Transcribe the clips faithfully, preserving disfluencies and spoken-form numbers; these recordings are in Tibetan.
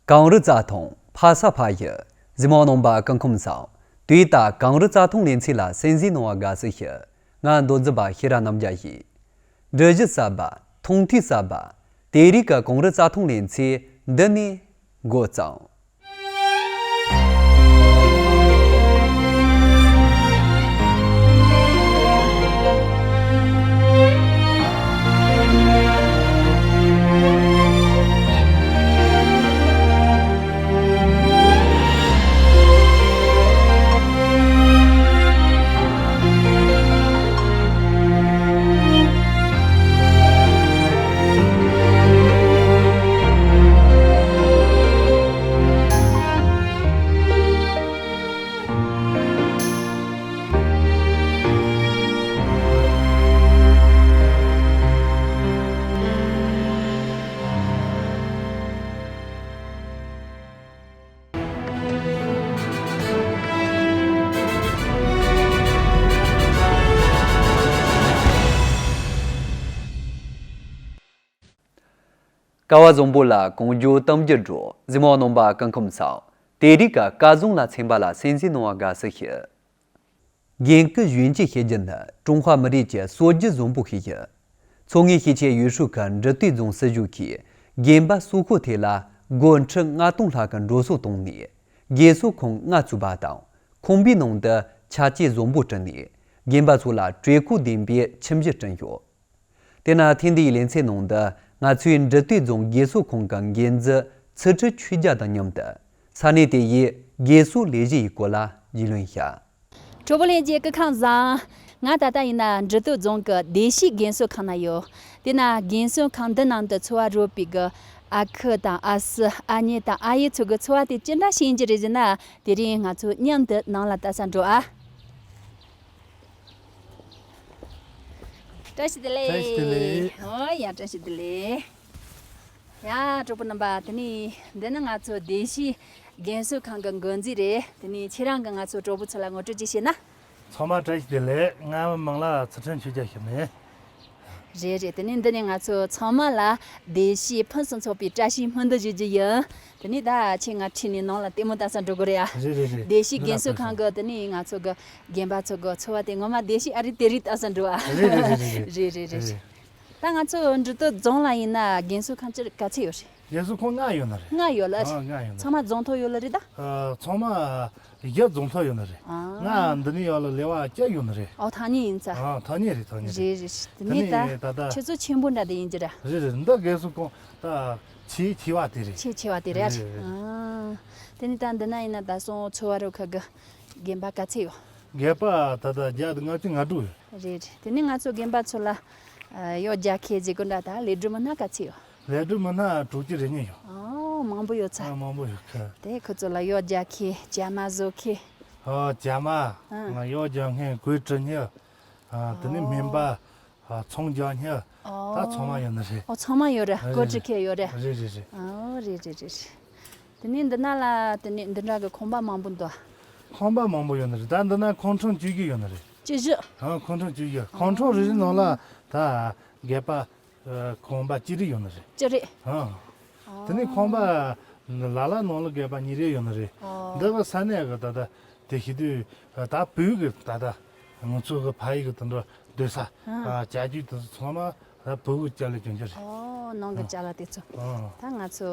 གངས་རི་རྩྭ་ཐང་ཕ་ས་ཕ་ཡུལ། གཟིགས་མོ་རྣམ་པ་སྐུ་ཁམས་བཟང་། དུས་ད་གངས་རི་རྩྭ་ཐང་ལེ་ཚན་ལ་གསན་གཟིགས་གནང་བ་དགའ་བསུ་ཞུ། ང་མདོ་འཛིན་པ་ཤེས་རབ་རྣམ་རྒྱལ་ཡིན། འགྲུལ་བཞུད་གསར་པ། མཐོང་ཐོས་གསར་པ། དེ་རིང་གི་གངས་རི་རྩྭ་ཐང་ལེ་ཚན་འདི་ནས་འགོ་བརྩམས། སྐལ་བ་བཟང་པོ་ལ་གང་བྱུང་གཏམ་རྒྱུད་འགྲོ། གཟིགས་མོ་རྣམ་པ་སྐུ་ཁམས་བཟང་། དེ་རིང་གི་སྐལ་བཟང་ལ་ཚན་པ་ལ་གསན་གཟིགས་གནང་བ་དགའ་བསུ་ཞུ། རྒན་སྐུ་གཞོན་གྱི་ཤེས་རྒྱུ་ནི་ཀྲུང་ཧྭ་མི་རིགས་ཀྱི་སྲོལ་རྒྱུན་བཟང་པོ་ཞིག་ཡིན། མཚོ་སྔོན་ཤེས་ཆེན་ཡུལ་ཤུལ་གྱི་འབྲི་སྟོད་རྫོང་སྲིད་གཞུང་གིས་རྒན་པ་གསོ་ཁོག་ཐད་ལ་སྒོར་ཁྲི་ལྔ་སྟོང་ལྷག་གི་འགྲོ་སོང་བཏང་ནས་རྒན་གསོ་ཁང་ལྔ་བཙུགས་པ་དང་། ཁང་པའི་ནང་དུ་ཆ་རྐྱེན་བཟང་པོ་བསྐྲུན་ནས་རྒན་པ་ཚོ་ལ་གྲོས་མཁོ་ལྡན་པའི་ཁྱིམ་གཞིས་བསྐྲུན་ཡོད། དེས་ན་ཐེངས་འདིའི་ལེ་ཚན་ནང་དུ་ང་ཚོས་འབྲི་སྟོད་རྫོང་རྒན་གསོ་ཁང་གི་འགན་འཛིན་ཚུལ་ཁྲིམས་ཆོས་རྒྱལ་དང་མཉམ་དུ་ས་གནས་དེ་ཡི་རྒན་གསོ་ལས་གཞི་ཡི་སྐོར་ལ་རྒྱུས་ལོན་བྱས། གྲོགས་པོ་ལྷན་རྒྱས་སྐུ་ཁམས་བཟང་། ང་ད་ལྟ་ཡིན་ན་འབྲི་སྟོད་རྫོང་གི་བདེ་སྐྱིད་རྒན་གསོ་ཁང་ན་ཡོད། དེ་ན་རྒན་གསོ་ཁང་འདི་ནང་དུ་འཚོ་བ་རོལ་པའི་གི་ཨ་ཁུ་དང་ཨ་སི་ཨ་མྱེས་དང་ཨ་ཡེ་ཚོ་གི་འཚོ་བ་དེ་ཅི་འདྲ་ཞིག་ཡིན་གྱི་རེད་ཟེར་ན། དེ་རིང་ང་ཚོ་མཉམ་དུ་ནང་ལ་ལྟ་ས་འགྲོ་ཨ། བཀྲ་ཤིས་བདེ་ལེགས། བཀྲ་ཤིས་བདེ་ལེགས། ཨོ་ཡ། བཀྲ་ཤིས་བདེ་ལེགས། ཡ། གྲོགས་པོ་རྣམ་པ། དེ་ནས་འདི་ནི་ང་ཚོ་བདེ་སྐྱིད་རྒན་གསོ་ཁང་གི་འགོ་འཛིན་རེད། དེ་ནས་ཁྱེད་རང་གིས་ང་ཚོ་གྲོགས་པོ་ཚོ་ལ་ངོ་སྤྲོད་ཅིག་བྱས་ན། ཚང་མ་བཀྲ་ཤིས་བདེ་ལེགས། ང་མིང་ལ་ཚུལ་ཁྲིམས་ཆོས་རྒྱལ་ཞུ་ནས། རེད་རེད། དེ་ནས་འདི་ནས་ང་ཚོ་ཚང་མ་ལ་བདེ་སྐྱིད་ཕུན་སུམ་ཚོགས་པའི་བཀྲ་ཤིས་སྨོན་འདུན་ཞུ་རྒྱུ་ཡིན། དེ་ནས་ད་ཁྱེད་ང་ཁྲིད་ནས་ནང་ལ་ལྟད་མོ་ལྟ་ས་འགྲོ་དགོས་རེད་ཨ། རེད་རེད་རེད། བདེ་སྐྱིད་རྒན་གསོ་ཁང་གི་དེ་ནས་ང་ཚོ་གི་རྒན་པ་ཚོ་གི་འཚོ་བ་དེ་ངོ་མ་བདེ་སྐྱིད་ཨ་རེད། དེ་རིགས་ལྟ་ས་འགྲོ་ཨ། རེད་རེད་རེད་རེད། རེད་རེད་རེད། རེད། ད་ང་ཚོ་འབྲི་སྟོད་རྫོང་ལ་ཡིན་ན་རྒན་གསོ་ཁང་ཅི་ག་ཚད་ཡོད་རེད། རྒན་གསོ་ཁང་ལྔ་ཡོད་ནི་རེད། ལྔ་ཡོད་ལ། ཨ། ལྔ་ཡོད་ནི་རེད། ཚང་མ་རྫོང་ཐོག་ཡོད་ལ་རེད་ད། ཨ། ཚང་མ་བཞི་རྫོང་ཐོག་ཡོད་ནི་རེད། ཨ། ལྔ་འདི་ནས་ཡོད་ལ་ལེ་བ་བརྒྱད་ཡོད་ནི་རེད། ཨོ། ཐག་ཉེ་ཡིན་ས། ཨ། ཐག་ཉེ་རེད། ཐག་ཉེ་རེད། རེད་རེད། དེ་ནས་ད་ད་ད་ཆུ་ཚོད་ཆེན་པོ་འདྲ་དེ་ཡིན་གྱི་ར། རེད་རེད། འདི་རྒན་གསོ་ཁང་ད་ཆེས་ཆེ་བ་དེ་རེད། ཆེས་ཆེ་བ་དེ་རེད། རེད་རེད། ཨ། དེ་ནས་ད་འདི་ན་ཡིན་ན་ད་སོང་འཚོ་བ་རོལ་ཁ་གི་རྒན་པ་ག་ཚད་ཡོད། རྒན་པ་ད་ལྟ་བརྒྱ་དང་ལྔ་བཅུ་ང་དྲུག་ཡོད། རེད་རེད། དེ་ནས་ང་ཚོ་རྒན་པ་ཚོ་ལ་ཨ་གཡོག་རྒྱག་མཁན་ཟེར་གོ་འདྲ། ད་ལས་སྒྲུབ་མི་སྣ་ག་ཚད་ཡོད། ལས་སྒྲུབ་མི་སྣ་དྲུག་ཅུ་རེ་གཉིས་ཡོད། ཨོ། མང་པོ་ཡོད་ཚ། ཨ། མང་པོ་ཡོད་ཁ། དེ་ཁོ་ཚོ་ལ་གཡོག་རྒྱག་མཁན་ཇ་མ་བཟོ་མཁན། ཨོ། ཇ་མ། ཨ། གཡོག་རྒྱག་མཁན་གོས་འཁྲུ་མཁན། ཨ། དེ་ནས་སྨན་པ། ཨ། ཚོང་རྒྱག་མཁན། ཨོ། ད་ཚང་མ་ཡོད་ནི་རེད། ཨོ། ཚང་མ་ཡོད་རེད། རེད་གོས་འཁྲུ་མཁན་ཡོད་རེད། རེད་རེད་རེད། ཨོ། རེད་རེད་རེད་རེད། དེ་ནས་འདི་ན་ལ་དེ་ནས་འདི་འདྲ་གི་ཁང་པ་མང་པོ་འདུག་ཁང་པ་མང་པོ་ཡོད་ནི་རེད། ད་འདི་ན་ཁང་ཁྲོམ་བཅུ་བཞི་ཡོད་ནི་རེད། བཅུ་བཞི། ཨ། ཁང་ཁྲོམ་བཅུ་བཞི། ཁང་ཁྲོམ་རེ་རེ་ནང་ལ་ད་སྒལ་པ་ཨ་ཁང་པ་གཅིག་རེ་ཡོད་ནི་རེད། གཅིག་རེ། ཨ། དེ་ནས་ཁང་པ་ལ་ལ་ནང་ལ་སྒལ་པ་གཉིས་རེ་ཡོད་ནི་རེད། ཨ། འདི་གི་ས་གནས་གི་ད་ལྟ་དེ་བྱེད་དུས་ད་བོད་གི་ད་ལྟ་ང་ཚོ་གི་ཕ་ཡུལ་གི་དེ་འདྲ་སྡོད་ས། ཨ། ཨ། བྱ་རྒྱུད་དེ་ཚོ་ཚང་མ་ད་བོད་གི་ཅ་ལག་ཅན་ཅན་རེད། ཨོ། ནང་གི་ཨ་ཅ་ལག་དེ་ཚོ། ཨ། ད་ང་ཚོ་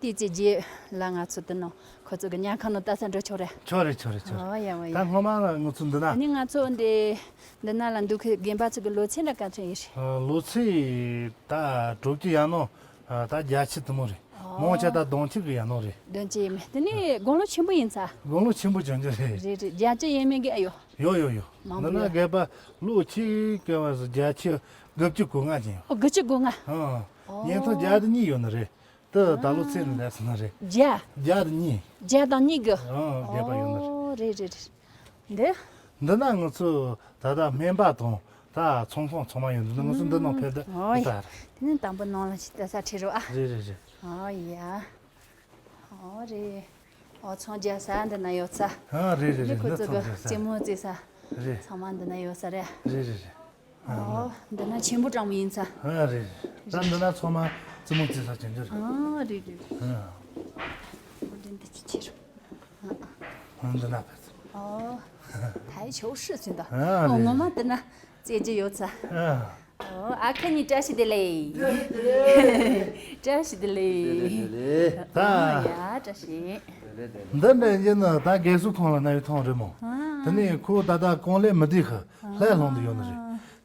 དེ་ཚེ་རྗེས་ལ་ང་ཚོ་དེ་ནང་ཁོ་ཚོ་གི་ཉལ་ཁང་ནང་ལྟ་ས་འགྲོ་ཆོག་རེད། ཆོག་རེད་ཆོག་རེད་ཆོག་རེད། ཨོ་ཡ་ཨོ་ཡ། ད་སྔོན་མ་ལ་ང་ཚོ་འདི་ན། དེ་ནས་ང་ཚོ་འདི་འདི་ན་ལ་འདུག་གི་རྒན་པ་ཚོ་གི་ལོ་ཚད་ར་ག་ཚོད་ཡིན་རེད། ཨ། ལོ་ཚད་ད་དྲུག་ཅུ་ཡར་ནང་ཨ་ད་བརྒྱད་ཅུ་དེ་མོ་རེད། ཨོ། མང་ཆེ་ད་བདུན་ཅུ་གི་ཡར་ནང་རེད། བདུན་ཅུ་ཡས་མས། དེ་ནས་དགུང་ལོ་ཆེན་པོ་ཡིན་ས། དགུང་ལོ་ཆེན་པོ་ཅན་ཅན་རེད། རེད་རེད། བརྒྱད་ཅུ་ཡས་མས་གི་ཨ་ཡོ། ཡོ་ཡོ་ཡོ། མང་པོ་ཡོད། འདི་ན་རྒན་པ་ལོ་ཆེ་གི་བ་བརྒྱད་ཅུ་དགུ་བཅུ་གོ་ལྔ་ཅན་ཡོད། ཨོ། དགུ་བཅུ་གོ་ལྔ། ཨ། ཨོ། ཉིས་སྟོང་བརྒྱ་དང་གཉིས་ཡོད་ནི་རེད། ད་ད་ལོ་ཚེས་ནི་ལས་སོང་ནི་རེད། བརྒྱ། བརྒྱ་དང་གཉིས། བརྒྱ་དང་གཉིས་གི། ཨ། རྒན་པ་ཡོད་ནི་རེད། ཨོ། རེད་རེད་རེད། འདི། འདི་ན་ང་ཚོ་ད་ལྟ་སྨན་པ་དང་ད་ཚོང་ཁང་ཚང་མ་ཡོད། འདི་ན་ང་ཚོ་འདི་ནང་ཕེབས་ད། ཨོ་ཡ། ད་རེད། དེ་ནས་དང་པོ་ནང་ལ་ཅིག་ལྟ་ས་ཁྲིད་རོགས་ཨ། རེད་རེད་རེད། ཨོ་ཡ། ཨོ་རེད། ཨོ་ཚོང་རྒྱག་ས་འདི་ན་ཡོད་ས། ཨ་རེད་རེད་རེད། འདི་ཁོ་ཚོ་གི་ཚོང་རྒྱག་ས། རྩེད་མོ་རྩེ་ས། རེད། ཚང་མ་འདི་ན་ཡོད་ས་རེད། རེད་རེད་རེད། ཨོ་འདི་ན་ཆེན་པོ་གྲང་མོ་ཡིན་ས། ཨ་རེད་རེད། ད་འདི་ན་ཚང་མ་རྩེད་མོ་རྩེ་ས་ཅན་ཅན་རེད། ཨ་རེད་རེད་རེད། ཨ། འདི་འདི་ཅི་ཆེ་རུ། འདི་ན་ཕེབས། ཨོ། ཐའི་ཆོས་ཧྲི་ཟིན་ད། ཨ། ཨོ་ངོ་མ་འདི་ན་རྩེད་རྒྱུ་ཡོད་ཚ། ཨ། ཨོ་ཨ་ཁུ་གཉིས་བཀྲ་ཤིས་བདེ་ལེགས། བཀྲ་ཤིས་བདེ་ལེགས། ད། ཨོ་ཡ་བཀྲ་ཤིས། འདི་འདྲ་ཡིན་ན་ད་རྒས་གསོ་ཁང་ལ་ན་ཡོད་ཐོང་རེད་མོ། ཨ། དེ་ནས་ཁོ་ད་ལྟ་གང་ལས་མི་བདེ་ཁ་ལྷས་ལྷུང་དུ་ཡོད་ནི་རེད།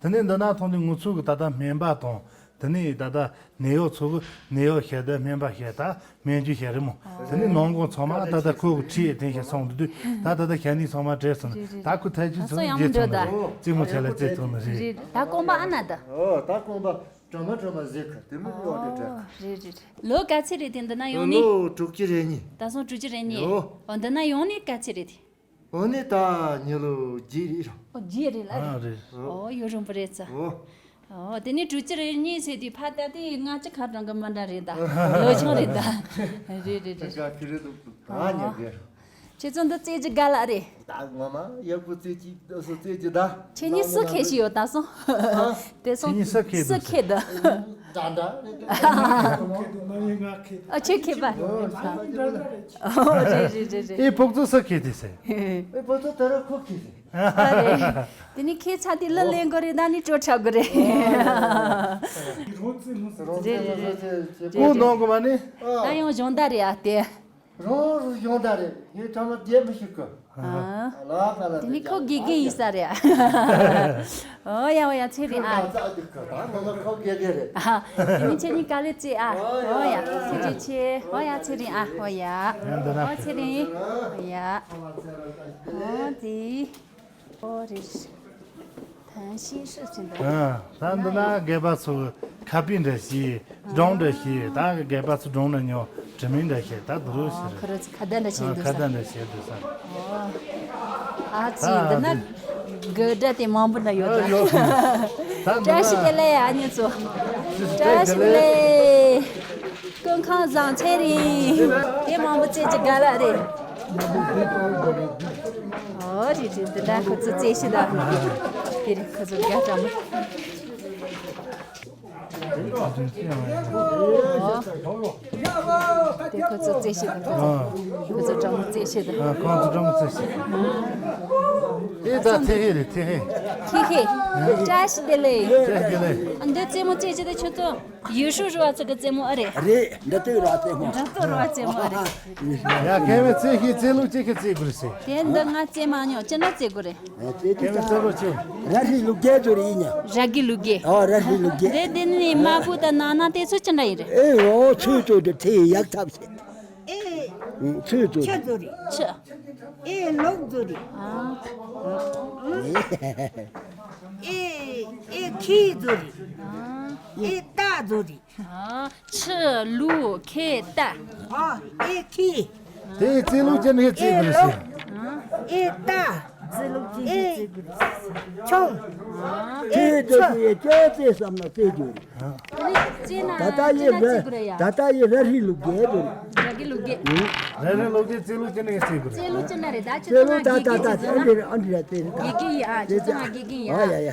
དེ་ནས་འདི་ན་ཐོང་དུས་ངུ་ཚུགས་ཀྱི་ད་ལྟ་སྨན་པ་དང་། དེ་ནས་ད་ལྟ་ནད་གཡོག་ཚོ་གི་ནད་གཡོག་བཤད་དེ་སྨན་པ་བཤད་ད་སྨན་བཅོས་བཤད་རེད་མོ། དེ་ནས་ནང་ཁོངས་ཚང་མ་ད་ལྟ་ཁོ་གི་ཁྲིད་དེ་བཤད་སོང་དུས་ད་ད་ལྟ་ཞ་ནི་ཚང་མ་བྲེལ་སོང་ནི། ད་ཁོ་ཐལ་ཆུ་ཚང་རྗེས་ཚོང་ནི་རེད། རྩེད་མོ་བྱས་ལ་རྩེད་ཐུབ་ནི་རེད། ད་རྐང་པ་ཨ་ན་ད། ཨོ་ད་རྐང་པ་དྲ་མ་དྲ་མ་ཟེར་ཁ་དེ་མི་ཡོག་དེ་དྲ། རེད་རེད་རེད། ལོ་ག་ཚད་རེད་དེ་འདི་ན་ཡོང་ནི། ལོ་དྲུག་ཅུ་རེ་གཉིས། ད་སོང་དྲུག་ཅུ་རེ་གཉིས། ཨོ་འདི་ན་ཡོང་ནི་ག་ཚད་རེད་དེ། འོ་ནི་ད་ཉི་ལོ་བརྒྱད་རེད་ར། ཨོ་བརྒྱད་རེད་ལ། ཨ་རེད། ཨོ་ཡོད་རུང་པ་རེད་ཙ། ཨོ། ཨོ་དེ་ནི་དྲུག་ཅུ་རེ་གཉིས་ཟེར་དུས་ཕ་ད་དེ་ལྔ་བཅུ་ཁ་གྲངས་གི་མི་འདྲ་རེད་ད། ལོ་ཆུང་རེད་ད། རེད་རེད་རེད། ད་ག་ཁི་རེད་འདུག་ད་ཉེ་གེ། ཁྱེད་ཚོ་འདི་རྩེད་ཀྱི་དགའ་ལ་རེད། ད་ངོ་མ་ཡག་པོ་རྩེད་ཀྱི་སོ་རྩེད་ཀྱི་ད། ཁྱེད་གཉིས་སུ་ཁེ་ཤི་ཡོད་ད་སོང་། དེ་སོང་། ཁྱེད་གཉིས་སུ་ཁེ་སུ་འདུག་ཁེ་ད། འདྲ་འདྲ་རེད། ཨ་ཁྱེད་ཁེ་པ། ཨོ་རེད་རེད་རེད་རེད། ཨེ་ཕོག་ཚོ་ས་ཁེ་དེ་སེ། ཨེ་ཕོག་ཚོ་ད་ར་ཁོ་ཁེ་སེ། ཨ་རེད། དེ་ནི་ཁེ་ཚ་དེ་ལ་ལེན་གོ་རེད་ད་ནི་ཅོ་ཆ་གོ་རེད། རེད་རེད་རེད། ཀུ་ནོ་གོ་མ་ནི། ད་ཡང་གཞོན་ད་རེད་ཨ་དེ། རང་རུ་གཞོན་ད་རེད་ངས་ཐ་མ་རྒྱལ་མི་ཤིག་གི། ཨ། ལ་ཁ་ལ་དེ་ནི་ཁོ་དགེ་རྒན་ཡིན་ས་རེད་ཨ། ཨོ་ཡ་ཨོ་ཡ་ཚེ་རིང་ཨ། ཁོ་ལ་ཙག་གི་ཁ་ད་ང་ལ་ཁོ་དགེ་རྒན་རེད། ཨ། དེ་ནི་ཁྱེད་གཉིས་ཀ་ལེ་ཙེ་ཨ། ཨོ་ཡ་ཚེ་རིང་ཆེ་ཨོ་ཡ་ཚེ་རིང་ཨ་ཨོ་ཡ། ཨོ་ཚེ་རིང་ཨོ་ཡ། ཨོ་དེ། ཨོ་རེད། ཐང་ཤིང་ཧྲི་ཟིན་པ། ཨ། ད་འདི་ན་སྒལ་པ་ཚོ་ཁ་པི་འདྲ་ཞིག་སྒྲུང་འདྲ་ཞིག་ད་སྒལ་པ་ཚོ་སྒྲུང་འདྲ་ཉོ་དྲི་མིན་འདྲ་ཞིག་ད་དུ་རུ་ཨ་ཞིག་ཁོ་རེ་ཚོ་ཁ་བརྡ་འདྲ་བྱེད་འདུག་ཁ་ས། བརྡ་འདྲ་བྱེད་འདུག་ས། ཨོ། ཨ་ཙི་འདི་ན་དགོད་སྒྲ་དེ་མང་པོ་འདྲ་ཡོད་ད། ཡོད་ད། བཀྲ་ཤིས་བདེ་ལེགས་ཨ་ཉེ་ཚོ། བཀྲ་ཤིས་བདེ་ལེགས། ཀུན་ཁང་བཟང་ཚེ་རིང་། དེ་མང་པོ་རྩེད་ཀྱི་དགའ་ལ་རེད། ཨོ་རེད་རེད་འདི་འདྲ་ཁོ་ཚོ་རྩེད་ཤི་ད། དེ་རེད་ཁོ་ཚོ་དགའ་ཙམ། ཨོ། དེ་ཁོ་ཚོ་རྩེད་ཤི་ད་ཁོ་ཚོ། ཨ། ཁོ་ཚོ་སྤྲང་མོ་རྩེད་ཤི་ད། ཨ། ཁོ་ཚོ་སྤྲང་མོ་རྩེད་ཤི། དེ་ད་ཐེ་ཧེ་རེད་ཐེ་ཧེ། ཐེ་ཧེ། བཀྲ་ཤིས་བདེ་ལེགས། བཀྲ་ཤིས་བདེ་ལེགས། འདི་རྩེད་མོ་རྩེད་ཤི་ད་ཁྱོད་ཚོ། ཡུས་ཧྲུའུ་རུ་བ་ཚོ་གི་རྩེད་མོ་ཨ་རེད། རེད། འདི་ལྟོས་ར་རྩེད་མོ། འདི་ལྟོས་ར་བ་རྩེད་མོ་ཨ་རེད། ཡ་ཁེ་མེ་རྩེད་ཤེས་རྩེད་ལུགས་ཅི་ཁེ་རྩེད་དགོས་ཟེར། དེ་འདི་ང་རྩེད་མ་མྱོང་ཅི་འདྲ་རྩེད་དགོས་རེད། རྩེད་ཁེ་མེ་རྩེད་ལུགས་ཅི། ར་ཧྲི་ལུག་རྒྱལ་ཚོ་རེད་ཡིན་ཡ། ར་གི་ལུག་རྒྱལ། ཨོ་ར་ཧྲི་ལུག་རྒྱལ། རེད་དེ་ནི་མ་བུ་དང་ན་ན་དེ་ཚོ་ཅི་འདྲ་ཡིན་རེད། ཨེ་ཨོ་ཚོས་ཚོ་འདི་ཐེ་ཡག་ཐབས་ཟེར། ཨེ། ཚོས་ཚོ། ཆུ་ཚོ་རེད། ཆུ། ཨེ་ལུག་ཚོ་རེད། ཨ། ཨེ་ཨེ་ཁྱི་ཚོ་རེད། ཨ། ཨེ་རྟ་ཚོ་རེད། ཨ། ཆུ་ལུག་ཁྱི་རྟ། ཨ། ཨེ་ཁྱི། དེ་རྩེད་ལུགས་ཅན་ཧེ་རྩེད་དགོས་ཟེར། ཨེ་རྟ། རྩེད་ལུགས་ཅན་ཧེ་རྩེད་དགོས། ཨེ་ཆུང་། ཨེ་ཆུ། ཨེ་ཅོ་ཅོ་ཡེ་ཅོ་རྩེད་བསམ་ན་རྩེད་རྒྱུ་རེད། ཨ། དེ་ནི་རྩེད་ན་ད་ལྟ་ཡེ་རྩེད་ན་རྩེད་དགོས་རེད་ཡ། ད་ལྟ་ཡེ་ར་ཧྲི་ལུག་རྒྱལ་དུ་རེད། ར་གི་ལུག་རྒྱལ། ར་ཧྲི་ལུག་རྒྱལ་རྩེད་ལུགས་ཅན་ཧེ་རྩེད་དགོས་རེད། རྩེད་ལུགས་ཅན་ན་རེད་ད་ཁྱོད་ཚོ་ང་དགེ་རྒན་ཟེར་ཟེར་ན། ཨ་འདི་རེད་ཨ་འདི་རེད་རྩེད་རེད་ད། དགེ་རྒན་ཡིན་ཨ་ཁྱོད་ཚོ་ང་དགེ་རྒན་ཡིན་ཨ། ཨ་ཡ་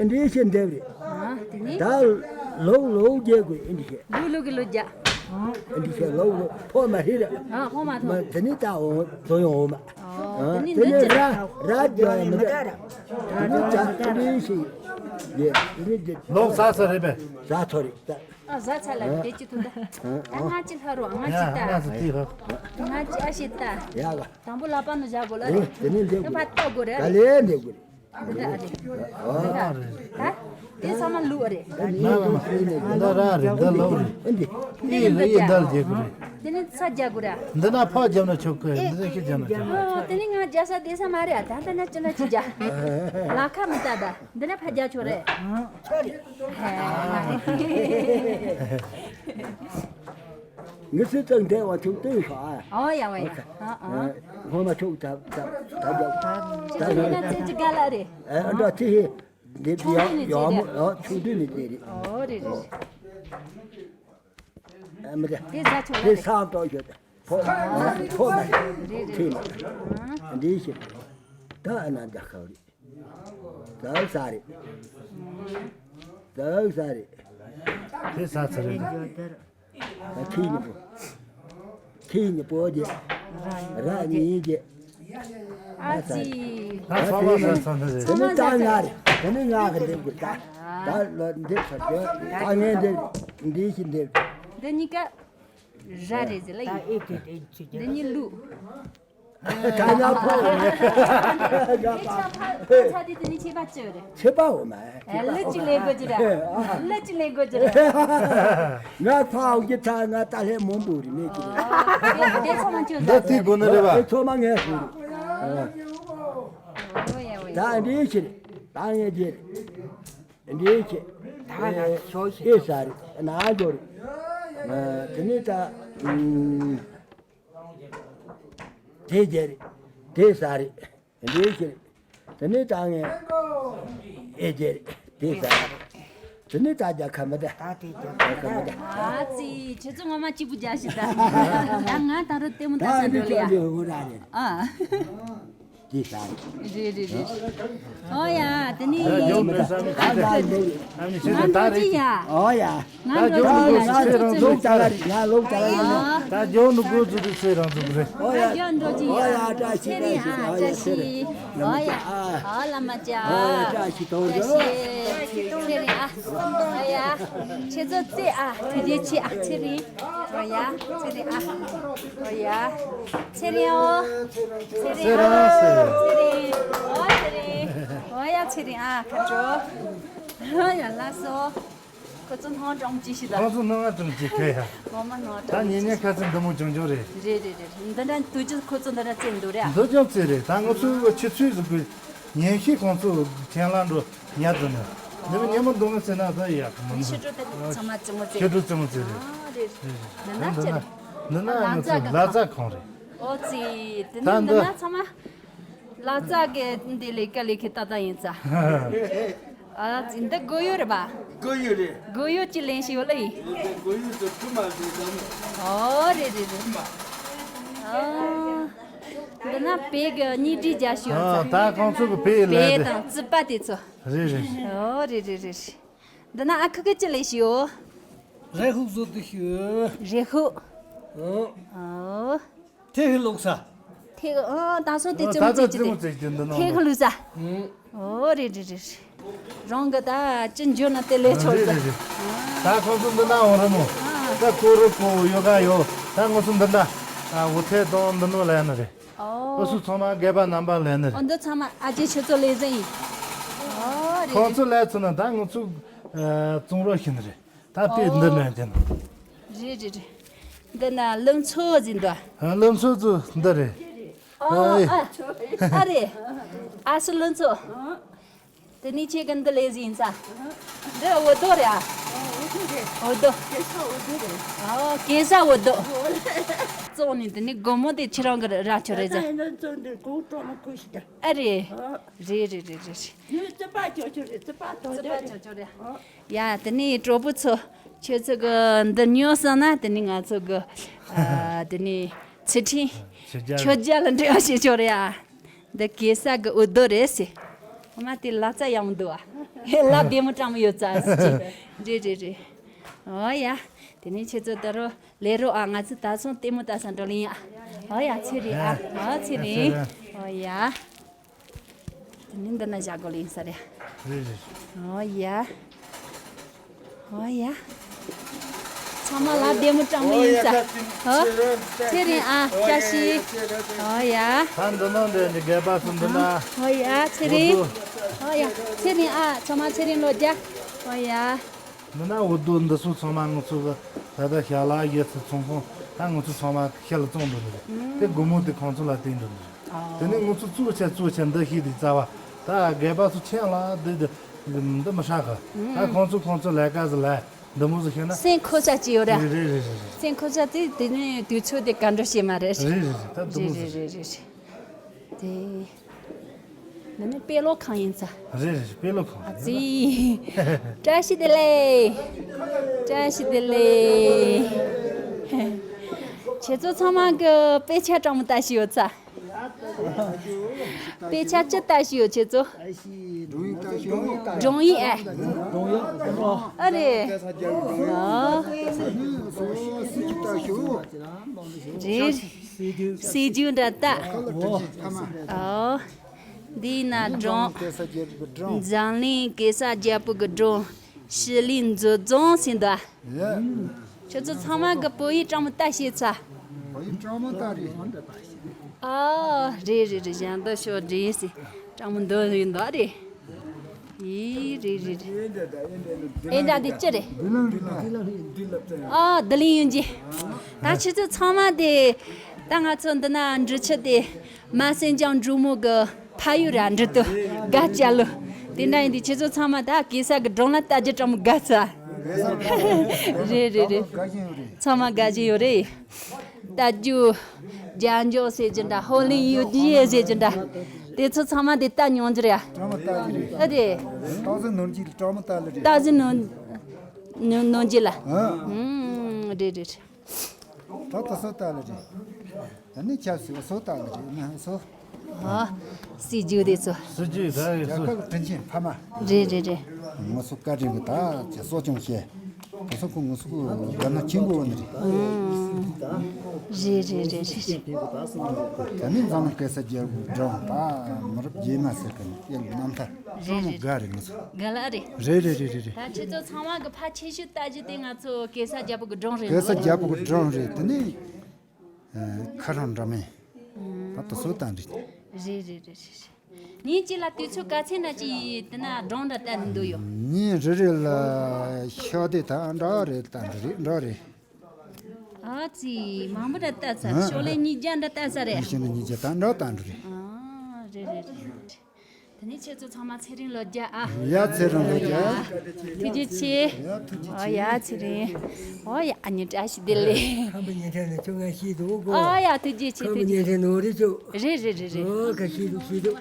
ཡ། འདི་ཤེས་འདེབས་རེད། ཨ། དེ་ནི། ད་ལོག་ལོག་རྒྱག་དགོས་ཨེ་འདི་ཤེས། ལུག་ལུག་གི་ལུག་རྒྱག་ཨེ་འདི་ཤེས་ལོག་ལོག་ཕོ་མ་ཧྲི་ར། ཨ་ཕོ་མ་ཐོ། མ་དེ་ནི་ད་འོང་དོ་ཡོང་འོང་མ། ཨོ། ཨ་དེ་ནི་དེ་ནི་འདི་ར་ར་རྒྱག་ཡ་མི་འདྲ། དེ་ནི་ད་དེ་ནི་ཤེས། ཡེ་དེ་ནི་འདི། ལོག་ཟ་ས་རེད་པས། ཟ་ཐོ་རེད་ད། ཨ་ཟ་ཚ་ལ་བདེ་ཅི་ཐུབ་ད། ཨ་ང་ཅི་ལྷ་རོ་ང་ཅི་ལྟ། ང་ཅི་ཨ་ཤེ་ལྟ། ཡ་ག་དང་པོ་ལ་པ་ནུ་བཞག་དགོས་ལ་རེད། དེ་ནི་འདེབས་དགོས། ད་ཕ་ལྟ་དགོས་རེད། ག་ལེ་འདེབས་དགོས། འདི་ལྟ་ཨ་རེད། ད་དེ་ཚང་མ་ལུག་རེད། ད་ནི་འདི་ཤེས་ནས་འདི་ར་རེད་འདི་ལུག་རེད། འདི་འདི་ཡི་འདི་རྒྱག་དགོས་རེད། དེ་ནི་ཚ་རྒྱག་དགོས་རེད། འདི་ན་ཕག་རྒྱབ་ན་ཆོག་གི་འདི་ན་ཤི་རྒྱབ་ན་ཆོག་གི། ཨོ་དེ་ནི་ང་རྒྱག་ས་དེ་ས་མ་རེད། ད་ལྟ་ན་ཅི་ན་ཅི་རྒྱག་ལ་ཁ་མི་ལྟ་ད། འདི་ན་ཕ་རྒྱ་ཆོ་རེད། ཆོ་རེད། ངི་སི་ཙང་འདས་བ་ཆུང་བསྟན་ཤོག་ཨ། ཨོ་ཡ་བ་ཡ། ཨ་ཨ། ཧོ་མ་ཆུང་ད་ད་ད་ད་ད། ཅི་ཟེར་ན་ཙེ་ཅི་ག་ལ་རེད། ཨ་འདྲ་ཅི་ཧེ། འདི་ཡ་ཡ་མོ་ཨ་ཆུང་དུས་ནས་དེ་རེད། ཨོ་རེད་རེད། ཨ་མི་དེ། དེ་ཟ་ཆོག་ལ་རེད། དེ་སང་ཏོ་ཡོད། ཕོ་ཕོ་མ་རེད། ཁྱོད་མ་རེད། འདི་ཞིག་ད་ཨ་ན་འདྲ་ཁ་རེད། ད་ས་རེད། ད་ས་རེད། དེ་ས་ཚ་རེད། ད་ཁྱི་ནི་པོ། ཁྱི་གཉིས་པོ་རྒྱལ། ར་གཉིས་རྒྱལ། ཨ་ཙི། ད་ཚང་མ་ཟ་ཚང་ནི་རེད། དེ་ནི་ད་ང་རེད། དེ་ནི་ང་གི་འདེབས་དགོས། ད་ད་ལོ་འདེབས་ཚར་དགོས། ད་ངས་འདེབས། འདི་ཞིག་འདེབས། འདི་གཉིས་ཀ་ར་རེད་ཟེར་ལ་ཡིན། འདི་གཉིས་ལུག་ད་ང་ཕོ་བ་ང་ཕ། ཚ་དེ་དེ་ནི་ཆད་པ་གཅོད་རེད། ཆད་པ་འོ་མ། ལུ་གཅིག་ལས་དགོས་ཀྱི་རེད། ལུ་གཅིག་ལས་དགོས་ཀྱི་རེད། ང་ཕ་འོ་གི་ཚ་ང་ད་ལྷད་མང་པོ་རེད་མེད་ཀྱི་རེད། དེ་ཚང་མ་གཅོད། འདི་དེ་དགོས་ནི་རེད་པ། དེ་ཚང་མ་ངས་ཟེར། ད་འདི་ཕྱིར་ད་ངས་རྒྱལ། འདི་ཕྱིར་ད་ང་ཤོག་ཤིག་ཨེ་ས་རེད་ན་འགྱོ་རེད། དེ་ནི་ད། དེ་རྒྱལ་རེད། དེ་ས་རེད། དེ་ཤི་རེད། དེ་ནས་ད་ངས་ཨེ་རྒྱལ་རེད། དེ་ས་རེད། དེ་ནས་ད་རྒྱལ་ཁ་མི་ད། ད་དེ་རྒྱལ་ཁ་མི་ད། ཨ་ཙི། ཁྱེད་ཚོ་ངོ་མ་གཅིག་པུ་རྒྱལ་ཞིག་ད། ད་ང་ད་རུ་ལྟད་མོ་ད་ལྟ་ས་འགྲོ་ལ་ཡ། ཨ། དེ་ས་རེད། རེད་རེད་རེད། ཨོ་ཡ། དེ་ནི་ད་ཡོང་མེད་ས་མི་ཁྱེད་ཚོ་ད་ནི་ཁྱེད་ཚོ་ད་རེད། ཨོ་ཡ། ང་འགྲོ་གི་ཡིན། ང་ལོག་ད་ལ་ཡིན། ང་ལོག་ད་ལ་ཡིན། ད་ཇོ་ནུ་གོ་ཚུ་དུ་ཚེ་རང་ཚུ་རེད། ཨོ་ཡ། ད་ཇོ་འགྲོ་གི་ཡིན། ཨོ་ཡ། བཀྲ་ཤིས། ཚེ་རིང་ཨ། བཀྲ་ཤིས། ཨོ་ཡ། ཨ་བླ་མ་ཅག་ཨོ་ཡ། བཀྲ་ཤིས་དོན་བཀྲ་ཤིས། ཚེ་རིང་ཨ། ཨོ་ཡ། ཁྱེད་ཚོ་རྩེ་ཨ། ཐུགས་རྗེ་ཆེ་ཨ། ཚེ་རིང་། ཨོ་ཡ། ཚེ་རིང་ཨ། ཨོ་ཡ། ཚེ་རིང་ཨོ། ཚེ་རིང་ཨ། ཚེ་རིང་། ཨོ་ཚེ་རིང་། ཨོ་ཡ། ཚེ་རིང་ཨ། ཁ་དྲོ། ཨོ་ཡ། ལགས་སོ། ཁོ་ཚོ་སྣང་གྲོང་ཅི་ཞིག་ད། ཁོ་ཚོ་སྣང་གྲོང་ཅི་ཁ་ཡ། ངོ་མ་སྣང་ད་གྲོང་ཉེ་ཉེ་ཁ་ཚན་འདི་མོ་བྱུང་བྱུང་རེད། རེད་རེད་རེད། འདི་འདྲ་དུས་རྒྱུན་ཁོ་ཚོ་འདི་འདྲ་རྩེ་འདུག་རེད། འདི་ཀྱང་རྩེ་རེད། ད་ང་ཚོའི་ཆུ་ཚོད་ཟིག་གི་ཉན་ཤེས་ཁོང་ཚོ་ཁྱེད་ལ་འགྲོ་ཉལ་དུ་ནས་འདི་མོ་ཉན་མོ་འདུག་ང་ཟེར་ན་ད་ཡག་གི་མི་འདུག་ཕྱི་དྲོ་དེ་ཚང་མ་རྩེ་མོ་རྩེ། ཕྱི་དྲོ་རྩེ་མོ་རྩེ་རེད། ཨ་རེད། འདི་ན་འདི་ན་ཅི་རེད། འདི་ན་ང་ཚོ་ལ་རྩ་ཁང་རེད། ཨོ་ཙི། དེ་ནས་ད་འདི་འདི་ན་ཚང་མ། ལ་རྩ་གི་འདི་ལས་ཀ་ལས་ཁི་ཏག་ཏག་ཡིན་ཙ། ཨ་ཙི། འདི་སྒོ་ཡོད་རེད་པ། སྒོ་ཡོད་རེད། སྒོ་ཡོད་ཅི་ལེན་ཞིག་ཡོད་ལ་ཡིན། སྒོ་ཡོད་ཙི་ཕུ་མ་ཟིན་ཙམ། ཨོ་རེད་རེད་རེད། ཨ། འདི་ན་བེ་གི་གཉིས་སྒྲིག་རྒྱག་ཞིག་ཡོད་ཙ། ད་ཁོང་ཚོ་གི་བེ་ལ་བེ་དེ་དང་རྩིད་པ་དེ་ཚོ། རེད་རེད་རེད། ཨོ་རེད་རེད་རེད། འདི་ན་ཨ་ཁུ་གི་ཅི་ལས་ཞིག་ཡོད། རེ་ཧུག་བཟོ་དུ་ཞུ། རེ་ཧུག་ཨོ། ཐེ་ཧི་ལུག་ས། ཐེ་ཨོ་ད་སོ་དེ་ཨོ་ཙི་མོ་ད་ཙི་ཙི་ཙི་མོ་ཙི་ཙི་འདི་ནང་ཐེ་ཧི་ལུག་ས། ཨོ་རེད་རེད་རེད། རང་གི་ད་ཅི་འཇོན་ན་དེ་ལས་ཆོག་རེད་ཟེར། རེད་རེད། ད་ཁོང་ཚོ་འདི་ན་འོང་རེད་མོ། ད་ཀོ་རུ་ཀོ་ཡོ་ག་ཡོ། ད་ང་ཚོ་འདི་ན་འུ་ཐེ་དང་འདི་ནོ་ལ་ཡ་ན་རེད། ཨོ། ཨོ་སུ་ཚང་མ་སྒལ་པ་རྣམ་པ་ལ་ཡ་ན་རེད། ཨོ་འདི་ཚང་མ་ཨ་ཅེ་ཁྱེད་ཚོ་ལས་ཟིན་ཡིན། ཨོ་རེད། ཁོང་ཚོ་ལས་ཚོ་ན་ད་ང་ཚོ་ཙུང་རོ་ཤི་ན་རེད། ད་དཔེ་འདི་ནས་དེ་ན། རེད་རེད་རེད། འདི་ན་ལུང་ཚོ་ཟིན་དོ། ལུང་ཚོ་ཚོ་འདི་རེད། ཨ་ཨ་རེད། ཨ་སི་ལུང་ཚོ། དེ་ནི་ཁྱེད་ཀྱི་འདི་ལས་ཟིན་ས། འདི་འུ་དོ་རེད་ཨ། འུ་དོ། ཨོ་གེ་ས་འུ་དོ། བཙོང་ནི་དེ་ནི་སྒོར་མོ་དེ་ཁྱེད་རང་གི་ར་ཆོ་རེད་ཟེར། ཨ་རེད། རེད་རེད་རེད་རེད། ནི་རྩི་པ་ཅོ་ཅོ་རེད། རྩི་པ་དོ་རྩི་པ་ཅོ་ཅོ་རེད། ཡ་དེ་ནི་གྲོགས་པོ་ཚོ་ཁྱོད་ཚོ་གི་འདི་ཉོ་སོང་ན་དེ་ནི་ང་ཚོ་གི་ཨ་དེ་ནི་ཚེ་ཕྲེང་ཆོས་རྒྱལ་ལ་འབྲེལ་བ་བྱེད་ཆོག་རེད་ཨ། འདི་གེ་ས་གི་འུ་དོ་རེད་ཟེར། ཨ་མ་དེ་ལ་རྩ་ཡག་མོ་འདུག་ཨ། ལ་བདེ་མོ་སྤྲང་མོ་ཡོད་ཙང་ཟེར་གྱི། རེད་རེད་རེད། ཨོ་ཡ། དེ་ནི་ཁྱེད་ཚོ་ད་རུང་ལས་རོགས་ཨ། ང་ཚོ་ད་སོང་ལྟད་མོ་ལྟ་ས་འགྲོ་ལེ་ཡིན་ཨ། ཨོ་ཡ་ཚེ་རིང་ཨ། ཨོ་ཚེ་རིང་། ཨོ་ཡ། དེ་ནི་འདི་ན་བཞག་དགོས་ལེ་ཡིན་ས་རེད། རེད་རེད། ཨོ་ཡ། ཨོ་ཡ། ཚང་མ་ལ་བདེ་མོ་སྤྲང་མོ་ཡིན་ས། ཨོ། ཚེ་རིང་ཨ། བཀྲ་ཤིས། ཨོ་ཡ། ད་འདི་ནང་འདི་འདི་སྒལ་པ་སུ་འདི་ན། ཨོ་ཡ་ཚེ་རིང་། ཨོ་ཡ། ཚེ་རིང་ཨ། ཚང་མ་ཚེ་རིང་ལོ་རྒྱ། ཨོ་ཡ། འདི་ན་འུ་དུ་འདི་ཚོ་ཚང་མ་ང་ཚོ་གི་ད་ལྟ་ཞྭ་ལག་གཞས་ཚོང་ཁང་ད་ང་ཚོ་ཚང་མ་ཤེལ་ལ་བཙོང་འགྲོ་ནི་རེད། དེ་སྒོར་མོ་དེ་ཁོང་ཚོ་ལ་བསྟན་འགྲོ་ནི་རེད། དེ་ནས་ང་ཚོ་བཙོ་ཆ་བཙོ་ཆ་འདི་ཤེས་དེ་རྩ་བ་ད་སྒལ་པ་ཚོ་ཆེན་ལ་འདི་འདི་འདི་མི་ཧྲག་གི། ད་ཁོང་ཚོ་ཁོང་ཚོ་ལས་ཀ་ཟི་ལས་འདི་མོ་ཟི་ཤེས་ན། སེམས་ཁོ་ཆ་ཅི་ཡོད་ར། རེད་རེད་རེད་རེད། སེམས་ཁོ་ཆ་དེ་དེ་ནས་དུས་ཚོད་དེ་ག་འདྲ་བྱེད་མ་རེད། རེད་རེད་རེད། ད་འདི་མོ་ཟི་རེད། རེད་རེད་རེད་རེད། དེ། འདི་ནི་དཔེ་ཀློག་ཁང་ཡིན་ས། རེད་རེད། དཔེ་ཀློག་ཁང་ཨ་ཙི། བཀྲ་ཤིས་བདེ་ལེགས། བཀྲ་ཤིས་བདེ་ལེགས། ཁྱེད་ཚོ་ཚང་མ་གི་དཔེ་ཆ་སྤྲང་མོ་ལྟ་ཞིག་ཡོད་ས། དཔེ་ཆ་ཅི་ལྟ་ཞིག་ཡོད་ཁྱེད་ཚོ། སྒྲུང་ཡིག་ལྟ་ཞིག་སྒྲུང་ཡིག་ཨེ། སྒྲུང་ཡིག་ཨ་རེད། ཨ། རེད། སྲིད་ཇུས་འདྲ་ལྟ། ཨོ། འདི་ན་སྒྲུང་། འཛམ་གླིང་གེ་སར་རྒྱལ་པོ་གི་སྒྲུང་། ཞི་ལིའི་མཛོད་རྫོང་ཟེར་འདུག་ཁྱོད་ཚོ་ཚང་མ་གི་བོད་ཡིག་སྤྲང་མོ་ལྟ་ཤེས་ཚ། བོད་ཡིག་སྤྲང་མོ་ལྟ་རེད། ཨོ། རེད་རེད་རེད། གཞན་དག་ཤོག་འདྲེས་སི་སྤྲང་མོ་འདོན་ཡིན་འདུག་རེད། ཡི་རེད་རེད་རེད། ཨེ་འདྲ་འདི་ཅི་རེད། ཨ་བདེ་ལེགས་ཡོང་རྒྱུ། ད་ཁྱེད་ཚོ་ཚང་མ་དེ། ད་ང་ཚོ་འདི་ན་འབྲི་ཆུ་དེ། མ་སེང་ལྕམ་འབྲུག་མོ་གི་ཕ་ཡུལ་ར་འབྲི་དུ་དགའ་བྱ་ལོ། དེ་འདྲ་ཡིན་དུས་ཁྱེད་ཚོ་ཚང་མ་ད་གེ་སར་གི་སྒྲུང་ལ་ལྟ་རྒྱུ་སྤྲང་མོ་དགའ་ཚ། རེད་རེད་རེད། ཚང་མ་དགའ་བཞིན་ཡོད་རེད། རྟ་རྒྱུག་རྒྱ་འཇོག་ཟེར་གྱི་འདྲ། ཧོ་ལིང་ཡུ་ཌི་ཡེ་ཟེར་གྱི་འདྲ། དེ་ཚོ་ཚང་མ་དེ་ལྟ་མྱོང་རྒྱུ་རེད། སྤྲང་མོ་ལྟ་རྒྱུ་རེད། ཨ་རེད། སྟག་གཟིག་ནོར་འགྱིག་སྤྲང་མོ་ལྟ་ལ་རེད། སྟག་གཟིག་ནོར་ནོར་ནོར་འགྱིག་ལ། ཨ། ཨུམ། རེད་རེད་རེད། སྟག་ཏུ་སོ་ལྟ་ལ་རེད། ད་ནི་ཆབ་སྲིད་སོ་ལྟ་ལ་རེད་ན་སོ། ཨ། སྲིད་ཇུས་དེ་ཚོ། སྲིད་ཇུས་ད་རེད་རྒྱལ་སོ། ཁབ་དྲིན་ཆེན་ཕ་མ། རེད་རེད་རེད། ང་ཚོ་བཀའ་དྲིན་གྱི་ད་ཅེས་གསོ་སྐྱོང་བྱས། དེ་ཚོ་ཁོ་ང་ཚོ་གི་དགའ་སྣང་ཆེན་པོ་ནི་རེད། ཨང་། རེད་རེད་རེད་རེད། ད་ནི་འཛམ་གླིང་གེ་སར་རྒྱལ་པོའི་སྒྲུང་ད་མི་རབས་རྗེས་མ་ཟེར་གི་ནི་དེ་རྣམ་ཐར་རེད་ཅང་མ་རེད། དགའ་རེད་ང་ཚོ། དགའ་ལ་རེད། རེད་རེད་རེད་རེད་རེད། ད་ཁྱེད་ཚོ་ཚང་མ་གི་ཕལ་ཆེ་ཤོས་ལྟ་རྒྱུ་དེ་ང་ཚོ་གེ་སར་རྒྱལ་པོ་གི་སྒྲུང་རེད། གེ་སར་རྒྱལ་པོ་གི་སྒྲུང་རེད། དེ་ནི་ཨ་ཁ་རང་འདྲ་མེད། ད་དུ་སོ་བཏང་རེད། རེད་རེད་རེད་རེད། ཉིན་གཅིག་ལ་དུས་ཚོད་ག་ཚད་ན་ཅིག་དེ་ན་སྒྲུང་འདྲ་བལྟ་ནི་འདོད་ཡོད། ཉིན་རེ་རེ་ལ་ཤོག་དེ་ད་འདྲ་རེད། ད་འདྲ་རེད། འདྲ་རེད། ཨ་ཙི། མང་པོ་འདྲ་བལྟ་ཚར། ཨ། ཤོག་ལེ་ཉིས་བརྒྱ་འདྲ་བལྟ་ཚར་རེད། ཉིན་ཤིང་ལ་ཉིས་བརྒྱ་ད་འདྲ་ད་འདྲ་རེད། ཨ། རེད་རེད་རེད། དེ་ནས་ཁྱེད་ཚོ་ཚང་མ་ཚེ་རིང་ལོ་བརྒྱ་ཨ། ཡ་ཚེ་རིང་ལོ་བརྒྱ། ཐུགས་རྗེ་ཆེ། ཡ་ཐུགས་རྗེ་ཆེ། ཨོ་ཡ་ཚེ་རིང་། ཨོ་ཡ་ཨ་ནི་བཀྲ་ཤིས་བདེ་ལེགས། ཁམས་པ་ཉིན་ཐེངས་ནས་ཁྱོད་ང་ཤེས་འདུག་གོ། ཨོ་ཡ་ཐུགས་རྗེ་ཆེ། ཁམས་པ་ཐུགས་རྗེ་ཉིན་ཆེ། ཐེངས་ནོར་རེ་ཆོག་རེད་རེད་རེད་རེད། ཨོ་ཁ་ཤེས་འདུག་ཤེས་འདུག་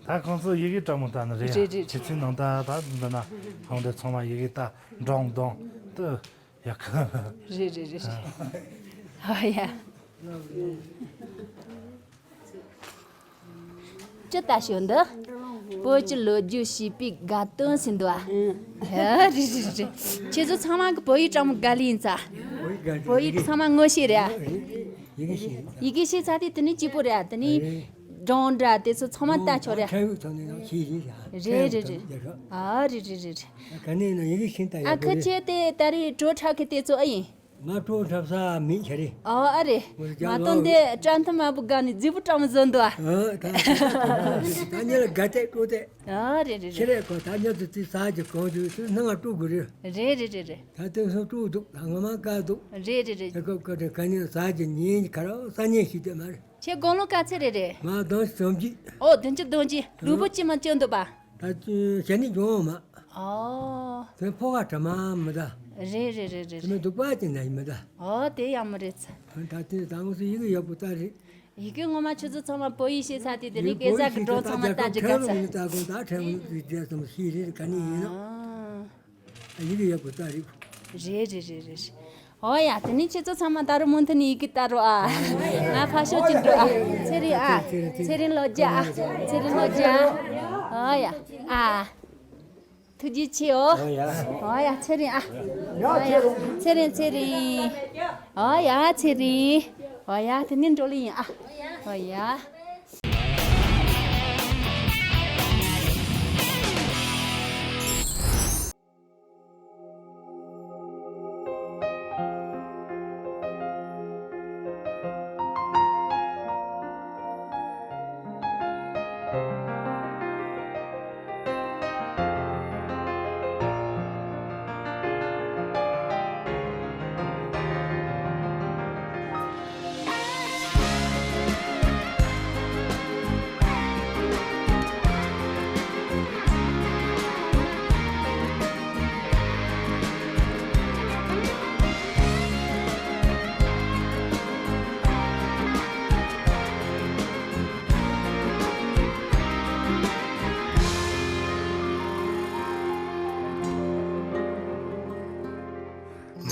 ད་ཁོང་ཚོ་ཡི་གེ་སྤྲང་མོ་ལྟ་ནི་རེད། རེད་རེད་རེད། ཁྱེད་ཚོའི་ནང་ད་ད་འདི་ན་ཁོང་འདི་ཚང་མ་ཡི་གེ་ལྟ་འགྲོང་གདོང་དུ་ཡག་གི། རེད་རེད་རེད་རེད། ཨོ་ཡ། ཅི་ལྟ་ཞོ་འདི། བོད་ཀྱི་ལོ་རྒྱུས་ཞེས་པའི་དགའ་སྟོན་ཟིན་འདུག་ཨ། ཨ་རེད་རེད་རེད། ཁྱེད་ཚོ་ཚང་མ་གི་བོད་ཡིག་སྤྲང་མོ་དགའ་ལི་ཡིན་ཙང་། བོད་ཡིག་ཚང་མ་ངོ་ཤེས་རེད་ཨ། ཡི་གེ་ཤེས། ཡི་གེ་ཤེས་ཚར་དུས་དེ་ནས་སྐྱིད་པོ་རེད་ཨ། དེ་ནས་སྒྲུང་འདྲ་དེ་ཚོ་ཚང་མ་ལྟ་ཆོག་རེད་ཨ། ཕྲན་བུ་ཚང་ནས་ཡང་ཤེས་རེད་ཨ། རེད་རེད་རེད། ཨ་རེད་རེད་རེད་རེད། ག་ནས་ན་ཡི་གེ་ཤེས་ད་ཡག་པོ་རེད། ཨ་ཁུ་ཁྱེད་དེ་ད་རེས་བྲོ་འཁྲབ་མཁན་དེ་ཚོ་ཨེ་ཡིན། ང་བྲོ་འཁྲབ་ས་མེད་ཆ་རེད། ཨོ་ཨ་རེད། ངོ་རྒྱག་མ་གཏོང་ལོ། དེ་སྤྲང་ཐུང་མ་བུ་དགའ་ནི་རྫི་བུ་སྤྲང་མོ་བཟོ་འདུག་ཨ། ཨ་ད་ད་ཉལ་དགའ་དད་སྤྲོ་དད། ཨ་རེད་རེད་ཁྱེད་རེད། རེད་གོ། ད་ཉལ་དུ་དེ་ཟ་རྒྱུ་གང་དུ་དེ་སྣང་བ་སྤྲོ་དགོས་རེད། རེད་རེད་རེད་རེད། ད་དེ་སོ་སྤྲོ་འདུག་ད་ངོ་མ་དགའ་འདུག་རེད་རེད་རེད། དེ་གོ་གོ་དེ་ག་ནས་ཟ་རྒྱུ་ཉིན་ག་ར་ས་ཉལ་ཞིག་དེ་མ་རེད། ཁྱེད་དགུང་ལོ་ག་ཚད་རེད་རེད། ང་བདུན་ཅུ་དོན་གཅིག་ཨོ་བདུན་ཅུ་དོན་གཅིག་ལུས་པོ་ཅི་མ་སྐྱོན་འདུག་པ། ད་ཅི་ཞལ་ནི་འབྱུང་བ་མ། ཨོ། དེ་ཕོ་བ་དྲ་མ་མི་ད། རེད་རེད་རེད་རེད། དེ་མི་སྡུག་པ་ཅི་ན་ཡི་མི་ད། ཨོ་དེ་ཡང་མི་རེད་ཚ། ད་དེ་ད་ངོ་སུ་ཡི་གེ་ཡག་པོ་ལྟ་རེད། ཡི་གེ་ངོ་མ་ཆུ་ཚོད་ཚང་མ་བོད་ཡིག་ཤེས་ཚ་དེ་དེ་ནི་སྐད་ཆ་གི་སྒྲོག་ཚང་མ་ལྟ་རྒྱུ་ག་ཚ། ད་གོ་ད་ཁྲལ་ངོ་དེ་དེ་ཚང་མ་ཤེས་རེད་ག་ནི་ཡིན་ནོ། ཨ། ཡི་གེ་ཡག་པོ་ལྟ་རེད། རེད་རེད་རེད་རེད། ཨོ་ཡ་དེ་ནི་ཁྱེད་ཚོ་ཚང་མ་ད་རུང་མུ་མཐུད་ནས་ཡི་གེ་ལྟ་རོགས་ཨ། ང་ཕ་ཤོག་ཅིག་འགྲོ་ཨ། ཚེ་རིང་ཨ། ཚེ་རིང་ལོ་བརྒྱ་ཨ། ཚེ་རིང་ལོ་བརྒྱ་ཨ། ཨོ་ཡ། ཨ། ཐུགས་རྗེ་ཆེའོ། ཨོ་ཡ། ཨོ་ཡ་ཚེ་རིང་ཨ། ཨོ་ཡ། ཚེ་རིང་ཚེ་རིང་། ཨོ་ཡ་ཚེ་རིང་། ཨོ་ཡ་དེ་ནི་འགྲོ་ལེ་ཡིན་ཨ། ཨོ་ཡ།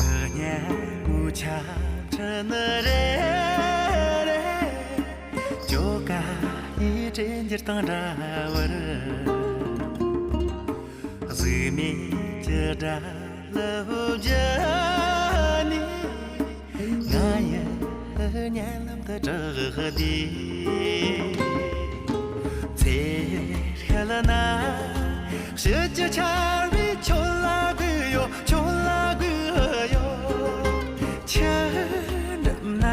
ངག་སྙན་མོའི་ཆ་འཕྲིན་ནི་རེ་རེ། ཅོ་ག་ཡི་དྲན་འགྱུར་དང་འདྲ་བར། གཟུགས་མེད་ཀྱི་སྒྲ་ལ་འོ་བརྒྱབ། ང་ཡི་སྙན་ལམ་དུ་བསྒྲགས་ཏེ། ཚེ་ཤུལ་ན་ཕྱི་རྒྱལ་ཆར་པའི་ཁྱོད་ལ་གུས་ཡོད། ཁྱོད་ལ་གུས་ཡོད། ཆུ་འགྲམ་ན་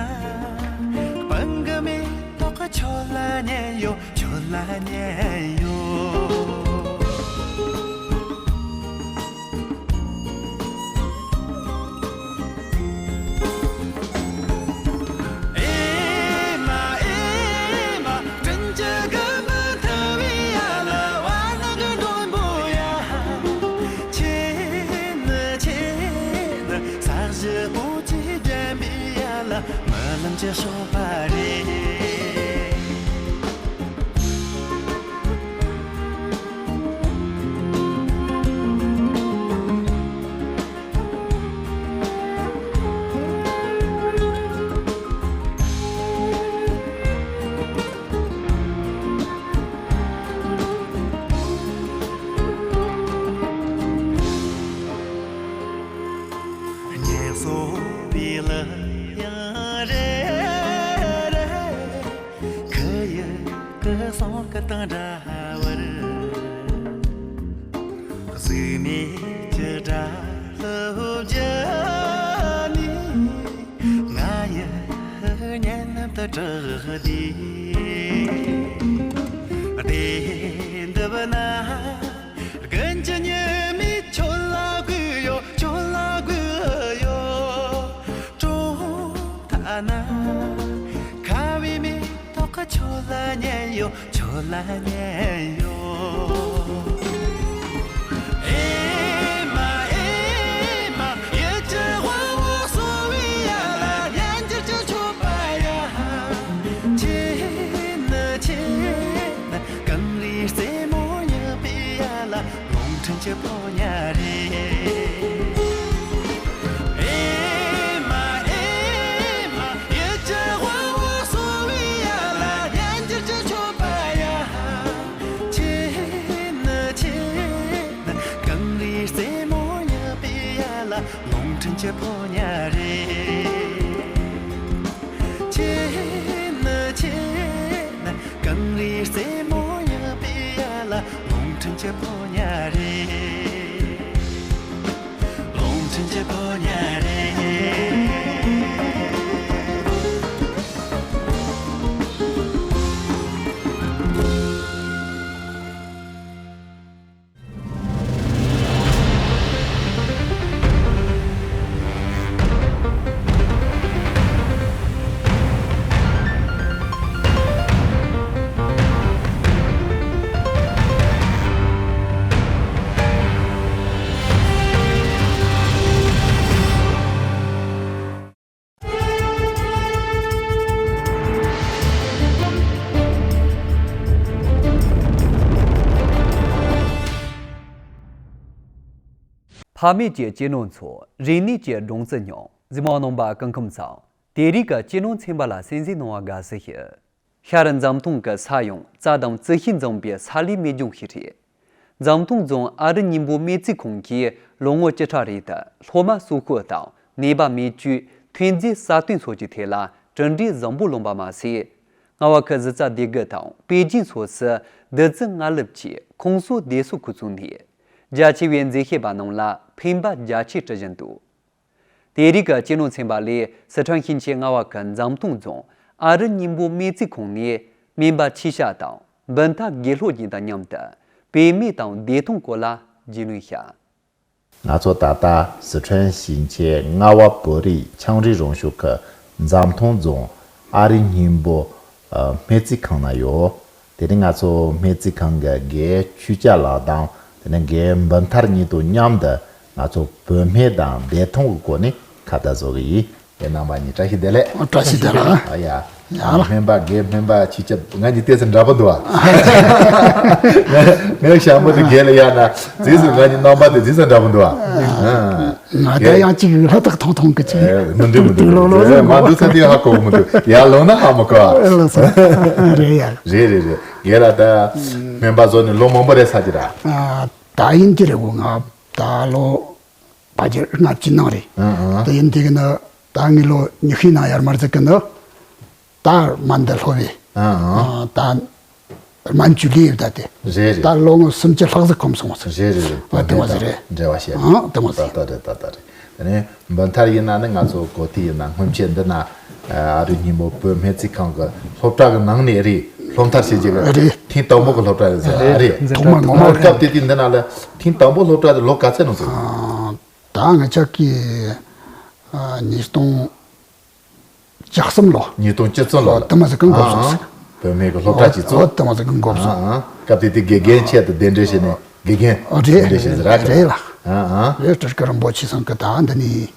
སྤང་གི་མེ་ཏོག་ཁྱོད་ལ་ཉན་ཡོད། ཁྱོད་ལ་ཉན་ཡོད། ཨེ་མ་ཨེ་མ། དྲིན་གྱི་སྐུ་མདུན་ཐུབ་པའི་ཡ་ལ། བར་སྣང་གི་མགྲོན་པོ་ཡ། ཁྱེད་ནི་ཁྱེད་ནི་ས་གཞི་སྤོ་ཆེ་ལྡན་པའི་ཡ་ལ། རྨི་ལམ་གྱི་ཞོགས་པ་རེད། ཉལ་སོང་བའི་ལ་ཡང་རེ་རེ། ཁུ་ཡི་ཁུ་སོང་ཁུ་དང་འདྲ་བར། གཟུགས་མེད་ཀྱི་སྒྲ་སློབ་བརྒྱ་ནི། ང་ཡི་སྙན་ལམ་དུ་གྲགས་ཏེ། བདེ་འདབ་ན། དགུན་གྱི་ཉི་མས་ཁྱོད་ལ་གུས་ཡོད། ཁྱོད་ལ་གུས་ཡོད། གྲོང་མཐའ་ན་ཁ་བའི་མེ་ཏོག་ཁྱོད་ལ་ཉན་ཡོད། ཁྱོད་ལ་ཉན་ཡོད། ཨེ་མ་ཨེ་མ། ཡིད་ཀྱི་དབང་པོ་གསོ་བའི་ཡ་ལ། སྙན་འགྱུར་གྱི་མཆོད་པ་ཡ། ཁྱེད་ནི་ཁྱེད་ནི་གངས་རིའི་རྩེ་མོ་ཡངས་པའི་ཡ་ལ། རླུང་འཕྲིན་གྱི་ཕོ་ཉ་རེད། ཨེ་མ་ཨེ་མ། ཡིད་ཀྱི་དབང་པོ་གསོ་བའི་ཡ་ལ། སྙན་འགྱུར་གྱི་མཆོད་པ་ཡ། ཁྱེད་ནི་ཁྱེད་ནི་གངས་རིའི་རྩེ་མོ་ཡངས་པའི་ཡ་ལ། རླུང་འཕྲིན་གྱི་ཕོ་ཉ་རེད། ཁྱེད་ནི་ཁྱེད་ནི་གངས་རིའི་རྩེ་མོ་ཡངས་པའི་ཡ་ལ། རླུང་འཕྲིན་གྱི་ཕོ་ཉ་རེད། རླུང་འཕྲིན་གྱི་ཕོ་ཉ་རེད། ཕ་མེས་ཀྱི་གཅེས་ནོར་ཚོ། རིག་གནས་ཀྱི་སྦྲང་རྩི་མྱོང་། གཟིགས་མོ་བ་རྣམ་པ་སྐུ་ཁམས་བཟང་། དེ་རིང་གི་གཅེས་ནོར་ཚན་པ་ལ་གསན་གཟིགས་གནང་བར་དགའ་བསུ་ཞུ། ཤར་འཛམ་ཐང་གི་ས་ཡོམ་རྩྭ་དང་རྩི་ཤིང་འཛོམས་པའི་ས་གླའི་རྨས་ལྗོངས་ཤིག་རེད། འཛམ་ཐང་རྫོང་ཨ་རི་སྙིང་པོ་སྨན་རྩིས་ཁང་གིས་ལོ་ངོ་བཅུ་ཕྲག་རིང་དུ་སློབ་མ་གསོ་སྐྱོང་དང་ནད་པ་སྨན་བཅོས། ཐོན་རྫས་གསར་གཏོད་སོགས་ཀྱི་ཐད་ལ་གྲུབ་འབྲས་བཟང་པོ་ལོན་པ་མ་ཟད། རྔ་བ་ཁུལ་གཞིས་རྩེ་སྡེ་དགུ་དང་པེ་ཅིང་སོགས་སུ་བདུད་རྩི་ལྔ་ལེབ་ཀྱི་ཁོངས་གཏོགས་བདེ་སྲུང་ཁུལ་བཙུགས་ནས། རྒྱ་ཆེ་བའི་མཛེས་ཤེས་པ་རྣམས་ལ་ཕན་པ་རྒྱ་ཆེ་སྤྲོད་བཞིན་འདུག་དེ་རིང་གི་གཅེས་ནོར་ཚན་པ་ལས་སི་ཁྲོན་ཞིང་ཆེན་རྔ་བ་ཁུལ་འཛམ་ཐང་རྫོང་ཨ་རི་སྙིང་པོ་སྨན་རྩིས་ཁང་ནས་སྨན་པ་ཆོས་སྐྱབས་དང་འབུམ་ཐར་དགེ་སློང་གཉིས་དང་མཉམ་དུ་བོད་སྨན་དང་བདེ་ཐང་སྐོར་ལ་རྒྱུས་ལོན་བྱས། ང་ཚོ་ད་ལྟ་སི་ཁྲོན་ཞིང་ཆེན་རྔ་བ་བོད་རིགས་ཆའང་རིགས་རང་སྐྱོང་ཁུལ་འཛམ་ཐང་རྫོང་ཨ་རི་སྙིང་པོ་ཨ། སྨན་རྩིས་ཁང་ན་ཡོད། དེ་ནས་ང་ཚོ་སྨན་རྩིས་ཁང་གི་དགེ་ཆོས་སྐྱབས་ལགས་དང་དེ་ནས་དགེ་འབུམ་ཐར་གཉིས་དང་མཉམ་དུ་ང་ཚོ་བོད་སྨན་དང་བདེ་ཐང་གི་སྐོར་ནས་ཁ་བརྡ་བཟོ་གི་ཡིན། དེ་རྣམ་པ་གཉིས་བཀྲ་ཤིས་བདེ་ལེགས། ཨོ། བཀྲ་ཤིས་བདེ་ལེགས། ཨ་ཡ། ཡ་ལ། སྨན་པ་དགེ་སྨན་པ་ཆོས་སྐྱབས། ང་གཉིས་ཏོག་ཙམ་འདྲ་པོ་འདུག་ཨ། ངའི་ཞྭ་མོ་དེ་དགེ་ལ་ཡ་ན་རྗེས་སུ་ང་གཉིས་རྣམ་པ་དེ་རྗེས་སུ་འདྲ་པོ་འདུག་ཨ། ང་ད་ཡང་གཅིག་ལྷ་ཐག་ཐུང་ཐུང་གི་གཅིག་ཨེ། མི་འདུག་མི་འདུག་ལོ་ལོ་ལོ་མ་འདུག་ས་དེ་ཧ་གོ་མི་འདུག་ཡར་ལོང་ན་ཧ་མི་གོ་ཨ། ལོ་ས། རེད་ཡ། རེད་རེད། ངས་ལ་ད་སྨན་པ་བཟོ་ནས་ལོ་མང་པོ་རེད་ས་ཀྱི་ར། ཨ། ད་ཡིན་གྱི་རེད་གོ། ང་ད་ལོ་བརྒྱད་ལྔ་བཅུ་ནང་རེད། ཨ་ཨ། ད་ཡིན་དེ་གི་ན། ད་ངའི་ལོ་ཉི་ཤུའི་ནང་ཡར་མར་ཟིག་གི་ནི། ད་མ་འདི་སློབ་བས། ཨ་ཨ། ད་སྨན་བཅོས་ལས་ཡོད་ད་དེ། རེད་རེད། ད་ལོ་ངོ་སུམ་ཅུ་ལྷག་ཟིག་འཁོམས་སོང་ཟིག་རེད་རེད་རེད། ཨ་དེ་མ་ཟིག་རེད། འབྲེལ་བ་བཤད། ཨ་དེ་མ་ཟིག་ད་ད་རེད། ད་ད་རེད། དེ་ནས་འབུམ་ཐར་ཡིན་ན་ནི་ང་ཚོ་གོ་ཐི་ཡིན་ན་སྔོན་ཆད་འདི་ན་ཨ་རི་སྙིང་པོ་བོད་སྨན་རྩིས་ཁང་གི་སློབ་གྲྭ་གི་ནང་ནས་རེད། སློབ་མཐར་བྱེད་ཀྱི་རེད། ཐེངས་དང་པོ་གི་སློབ་གྲྭ་རེད་ཟེར། ཨ་རེད། ཐོག་མ་ངོ་མ་རེད། སྐབས་དེ་དུས་འདི་ན་ལ་ཐེངས་དང་པོ་སློབ་གྲྭ་དེ་ལོ་ག་ཚད་ནང་ཚུད། ད་ང་ཅག་གི་ཨ་ཉིས་སྟོང་བཅུ་གསུམ་ལོ། ཉིས་སྟོང་བཅུ་གསུམ་ལོ་ལ། དེ་མ་ཟིག་གི་འགོ་སོང་ཟིག་བོད་སྨན་གི་སློབ་གྲྭ་གཅིག་བཙུགས། ཨོ་དེ་མ་ཟིག་གི་འགོ་སོང་། ཨ་ཨ། སྐབས་དེ་དུས་དགེ་རྒན་ཆེད་དུ་གདན་འདྲེན་བྱས་ནས་དགེ་རྒན་ཨོ་རེད་གདན་འདྲེན་བྱས་ཟིག་ར་རེད་ལ། ཨ་ཨ། རེད། སྤྲུལ་སྐུ་རིན་པོ་ཆེ་ཚང་གི་ད་འདི་ནས་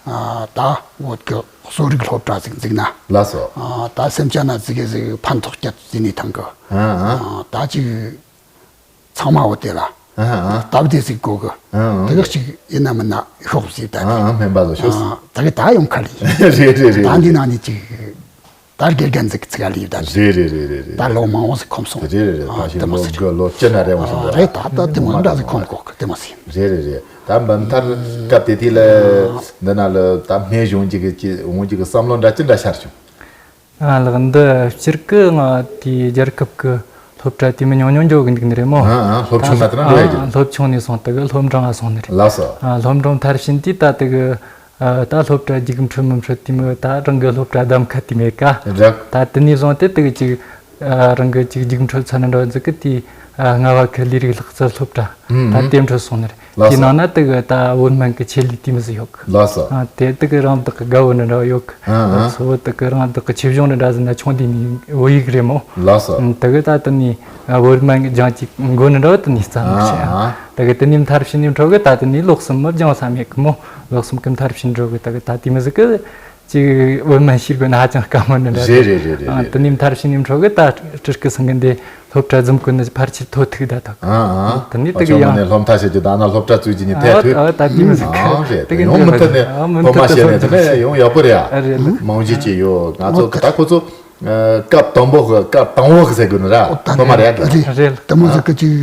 ཨ་ད་བོད་ཀྱི་གསོ་རིག་སློབ་གྲྭ་ཟིག་འཛུགས་ན། ལགས་སོ། ཨ་ད་སེམས་ཅན་ན་ཟིག་གི་ཟིག་ཕན་ཐོགས་སྐྱེད་ཟིན་ནས་ཐང་གི། ཨ་ཨ། ཨ་ད་ཅིག་ཚང་མ་འོ་དེ་ལ་ཨ་ཨ། སྟབས་བདེ་ཟིག་གོ་གི། ཨ་ཨ། དེ་ག་ཅིག་ཡིན་ན་མིན་ན་ཤོག་ཟིག་ད། ཨ་ཨ། སྨན་པ་ལ་ཤོག་ཟིག་ཨ་ད་གི་ད་ཡོང་ཁ་ལི། རེད་རེད་རེད། ད་འདི་ནང་ནས་ཅིག་ད་དགེ་རྒན་ཟིག་ཚིག་ལི་ད། རེད་རེད་རེད་རེད། ད་ལོ་མང་བོ་ཟིག་འཁོམས་སོང་། རེད་རེད་རེད། ཨ་ཕ་ཞིག་དེ་མ་ལོ་ཟིག་དགུ་ལོ་བཅུ་ན་རེ་བ་ཞིག་འདུག་ཨ་རེད། ད་དེ་མོ་འདྲ་ཟིག་འཁོམས་གོ་གི་དེ་མ་ཟིག་རེད་རེད་རེད། ད་འབུམ་ཐར་སྐབས་དེ་དུས་ལ་འདི་ན་ལ་ད་སྨན་གཞུང་གཅིག་གི་འོང་གཅིག་གི་བསམ་བློ་འདྲ་ཅི་འདྲ་ཤར་བྱུང་། ཨ་ལགས། འདི་སྤྱིར་གི་ང་དེའི་རྒྱལ་ཁབ་ཀྱི་སློབ་གྲྭ་དེ་མི་ཉུང་ཉུང་འགྱོ་གི་འདུག་ནི་རེད་མོ། ཨ་ཨ། སློབ་ཆུང་ད་ན་ལོ་ཡ་གི། ཨ་སློབ་ཆུང་ནས་སོང་དེ་གི་སློབ་འབྲིང་ང་སོང་ནི་རེད། ལགས་སོ། ཨ་སློབ་འབྲིང་མཐར་ཕྱིན་དུས་ད་དེ་གི་ཨ་ད་སློབ་གྲྭ་རྒྱུགས་འཕྲོད་མི་འཕྲོད་དེ་མི་ད་རང་གི་སློབ་གྲྭ་གདམ་ཁ་དེ་མེད་ཀ་རེད། ད་དེ་ནས་བཟུང་སྟེ་དེ་གི་ཅིག་ཨ་རང་གི་ཅིག་རྒྱུགས་འཕྲོད་ཚར་ནི་འདྲ་བ་ཟིག་གི་དེའི་ཨ་རྔ་བ་ཁུལ་ལས་རིགས་ལག་རྩལ་སློབ་གྲྭ། ཨུམ། ད་དེ་འཕྲོད་སོང་ནི་རེད། ལགས་སོ། དེའི་ནང་ན་དེ་གི་ད་བོད་སྨན་གི་ཆེད་ལས་དེ་མི་ཟིག་ཡོད་གི། ལགས་སོ། ཨ་དེ་དེ་གི་རང་བདག་གི་དགའ་བོ་འདྲ་འདྲ་ཡོད་གི། ཨ་ཨ། གཙོ་བོ་དེ་གི་རང་བདག་གི་ཆོས་གཞུང་འདྲ་འདྲ་ཟིག་ན་ཆུང་དུས་ནས་བོད་ཡིག་རེད་མོ། ལགས་སོ། ཨ་དེ་གི་ད་དེ་ནས་ཨ་བོད་སྨན་གི་སྦྱང་ཅིག་འགོ་ནི་འདྲ་བ་དེ་ནས་བརྩམས་ཨ་ཤག་ཨ། དེ་གི་དེ་ནས་མཐར་ཕྱིན་ནས་འཕྲོ་གི་ད་དེ་ནས་ལོ་གསུམ་མི་སྦྱང་ས་མེད་གི་མོ། ལོ་གསུམ་གི་མཐར་ཕྱིན་འཕྲོ་གི་དེ་གི་ད་དེ་མི་ཟིག་གི་ཅིག་བོད་སྨན་ཤེས་དགོས་ན་ཧ་ཅང་དཀའ་མོ་ནི་འདྲ། རེད་རེད་རེད་རེད། ཨ་དེ་ནས་མཐར་ཕྱིན་ནས་འཕྲོ་གི་ད་སྤྲུལ་སྐུ་སེང་གེ་འདི་སློབ་གྲྭ་འཛུམ་དགོས་ནི་ཕལ་ཆེར་ཐོ་ཐུག་ད་ཐོག་ཨ་ཨ། དེ་ནས་ཨ་དེ་གི་ཆུང་མ་ཡང་ནས་སློབ་མཐར་བྱེད་རྒྱུ་ད་ན་སློབ་གྲྭ་བཙུགས་རྒྱུ་ནི་ཐད་ཐུག་ཨ་ད་དེ་མི་ཟིག་ཨ་རེད། དེ་གི་ཡང་མུ་མཐུད་ནས་ཨ་མུ་སློབ་མ་མཐུད་བྱས་ནས་དེ་ནས་ཡང་ཡག་པོ་རེད་ཨ། ཨ་རེད་ལ། མང་ཇི་ཅི་ཡོད་ང་ཚོ་ད་ཁོ་ཚོ་སྐབས་དང་པོ་གི་སྐབས་དང་པོ་གི་ཟེར་དགོས་ནི་ར་སློབ་མ་རེད་ཨ། རེད་རེད། དེ་མོ་ཟིག་གི་ཅིག་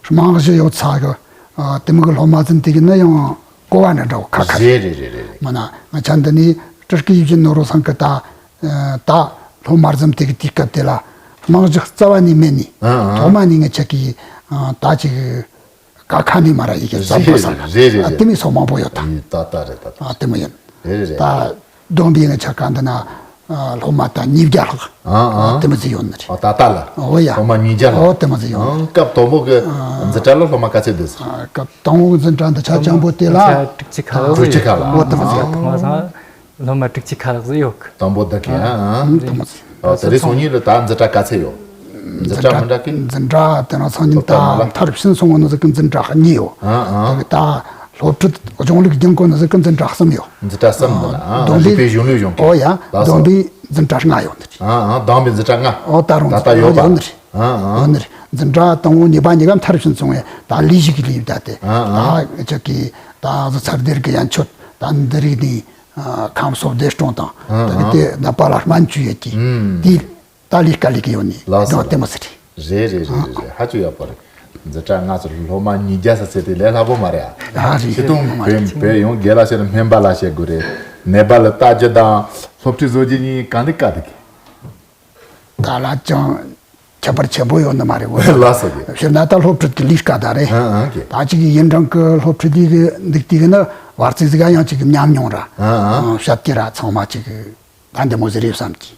རྨང་གཞི་ཡོད་ཚ་གི། ཨ་དེ་མོ་གི་སློབ་མ་ཚོ་དེ་གི་ནི་ཡང་གོ་བ་འདྲ་འདྲ་བོ་ཁ་ཁ་རེད། རེད་རེད་རེད་རེད། མ་ན་ང་ཆ་འདི་ནི་སྤྲུལ་སྐུ་ཡིད་བཞིན་ནོར་བུ་ཚང་གི་ད་ཨ་ད་སློབ་མ་རྫམ་དེ་གི་དུས་སྐབས་དེ་ལ་རྨང་གཞི་རྩ་བ་ནས་མེད་ནི། ཨ་ཨ། ཐོག་མ་ནས་ངི་ཆ་གི་ཨ་ད་ཅིག་ཀ་ཁ་ནས་མ་ར་ཡི་གེ་རྩ་བོ་ས་རེད་རེད་རེད། ཨ་དེ་མོ་སོགས་མང་པོ་ཡོད་ད། ད་ད་རེད་ད་ད། ཨ་དེ་མོ་ཡིན། རེད་རེད་རེད། ད་བསྡོམས་པས་ངི་ཆ་ག་འདི་ན་ཨ་སློབ་མ་ད་ཉིས་བརྒྱ་ལྷག་ཨ་ཨ། དེ་མོ་ཟིག་ཡོད་ནི་རེད། ཨ་ད་ལྟ་ལ། འོ་ཡ། སློབ་མ་ཉིས་བརྒྱ་ལྷག་འོ་དེ་མོ་ཟིག་ཡོད་ནི་རེད། ཨ་སྐབས་དང་པོ་གི་འཛིན་གྲྭ་ལ་སློབ་མ་ག་ཚད་འདུག་ཟེར། ཨ་སྐབས་དང་པོ་གི་འཛིན་གྲྭ་འདི་ཆ་ཆེན་པོ་དེ་ལ་དྲུག་ཅུ་ཁ་ལྷག་དྲུག་ཅུ་ཁ་ལྷག་འོ་དེ་མོ་ཟིག་ཡོད། ཨ་ཐོག་མ་སང་སློབ་མ་དྲུག་ཅུ་ཁ་ལྷག་ཟིག་ཡོད་གི། དང་པོ་འདི་གི་ཨ་ཨ། ཨ་དེ་མོ་ཟིག་ཨ་དེ་རིང་སང་ཉིན་ལ་ད་འཛིན་གྲྭ་ག་ཚད་ཡོད། འཛིན་གྲྭ་མི་འདྲ་གི། འཛིན་གྲྭ་དེ་རིང་སང་ཉིན་ད་མཐར་ཕྱིན་སོང་བ་ནི་ཟིག་གི་འཛིན་གྲྭ་གཉིས་ཡོད། ཨ་ཨ། ད་གི་ད་སློབ་ཁྲིད་གཞུང་ལུགས་སྦྱང་དགོས་ནི་ཟིག་གི་འཛིན་གྲྭ་གསུམ་ཡོད། འཛིན་གྲྭ་གསུམ་འདི་ན་ཨ་བསྡོམས་པས་རིག་པའི་གཞུང་ལུགས་སྦྱོང་གི། ཨོ་ཡ། ལགས་སོ། བསྡོམས་པས་འཛིན་གྲྭ་ལྔ་ཡོད་འདི། ཨ་ཨ་བསྡོམས་པས་འཛིན་གྲྭ་ལྔ། ཨོ་ད་རུང་ད་ལྟ་ཡོད་པ་ཡོད་ནི་རེད། ཨ་ཨ་ཡོད་ནི་རེད། འཛིན་གྲྭ་དང་པོ་གཉིས་པ་གཉིས་ཀ་མཐར་ཕྱིན་སོང་བས་ད་ལས་གཞི་གི་ལས་ཡོད་ད་དེ། ཨ་ཨ་ད་ཅག་གི་ད་གཟི་ཚར་སྡེར་གི་ཡན་ཆོད་ད་འདི་རིགས་ནི་ཁམས་གསོ་བདེ་སྲུང་དང་ཨ་ད་གི་ཨ་དེ་ནད་པ་ལ་སྨན་བཅོས་ཡོད་ཀྱི་ཨུམ། དེ། ད་ལས་ཀ་ལས་ཀྱི་ཡོད་ནི་ལགས་སོ། ལགས་དེ་མོ་ཟེར། རེད་རེད་རེད་རེད། ཧ་ཅང་ཡག་པོ་རེད། འཛིན་གྲྭ་ལྔ་ཚོ་སློབ་མ་ཉིས་བརྒྱ་ས་ཟེར་དེ་ལས་སླ་པོ་མ་རེད་ཨ། ཨ་རེད་ཆེ་མཐོང་རེད། བོད་བོད་ཡོངས་རྒན་ལགས་བྱས་ན་སྨན་པ་ལགས་བྱེད་དགོས་རེད། ནད་པ་ལ་ལྟ་རྒྱུ་དང་སློབ་ཁྲིད་བཟོ་རྒྱུ་གཉིས་གང་འདི་དཀའ་འདུག་གི། ད་ལ་ཅང་ཁྱད་པར་ཆེན་པོ་ཡོད་ནི་མ་རེད་འོ། ལགས་སོ་གི། དཔེར་ན་ད་སློབ་ཁྲིད་ཀྱི་ལས་ཀ་ད་རེད། ཨ་ཨ་གི། ད་ཅིག་ཡིན་རང་གི་སློབ་ཁྲིད་དེ་གི་འདུག་དེ་གི་ནི་བར་ཚིགས་ཟིག་ག་ཡང་ཅིག་གི་ཉམས་མྱོང་ར་ཨ་ཨ་བཤད་ཀྱི་ར་ཚང་མ་ཅིག་གི་ད་འདི་མོ་ཟིག་རེད་བསམ་གྱི།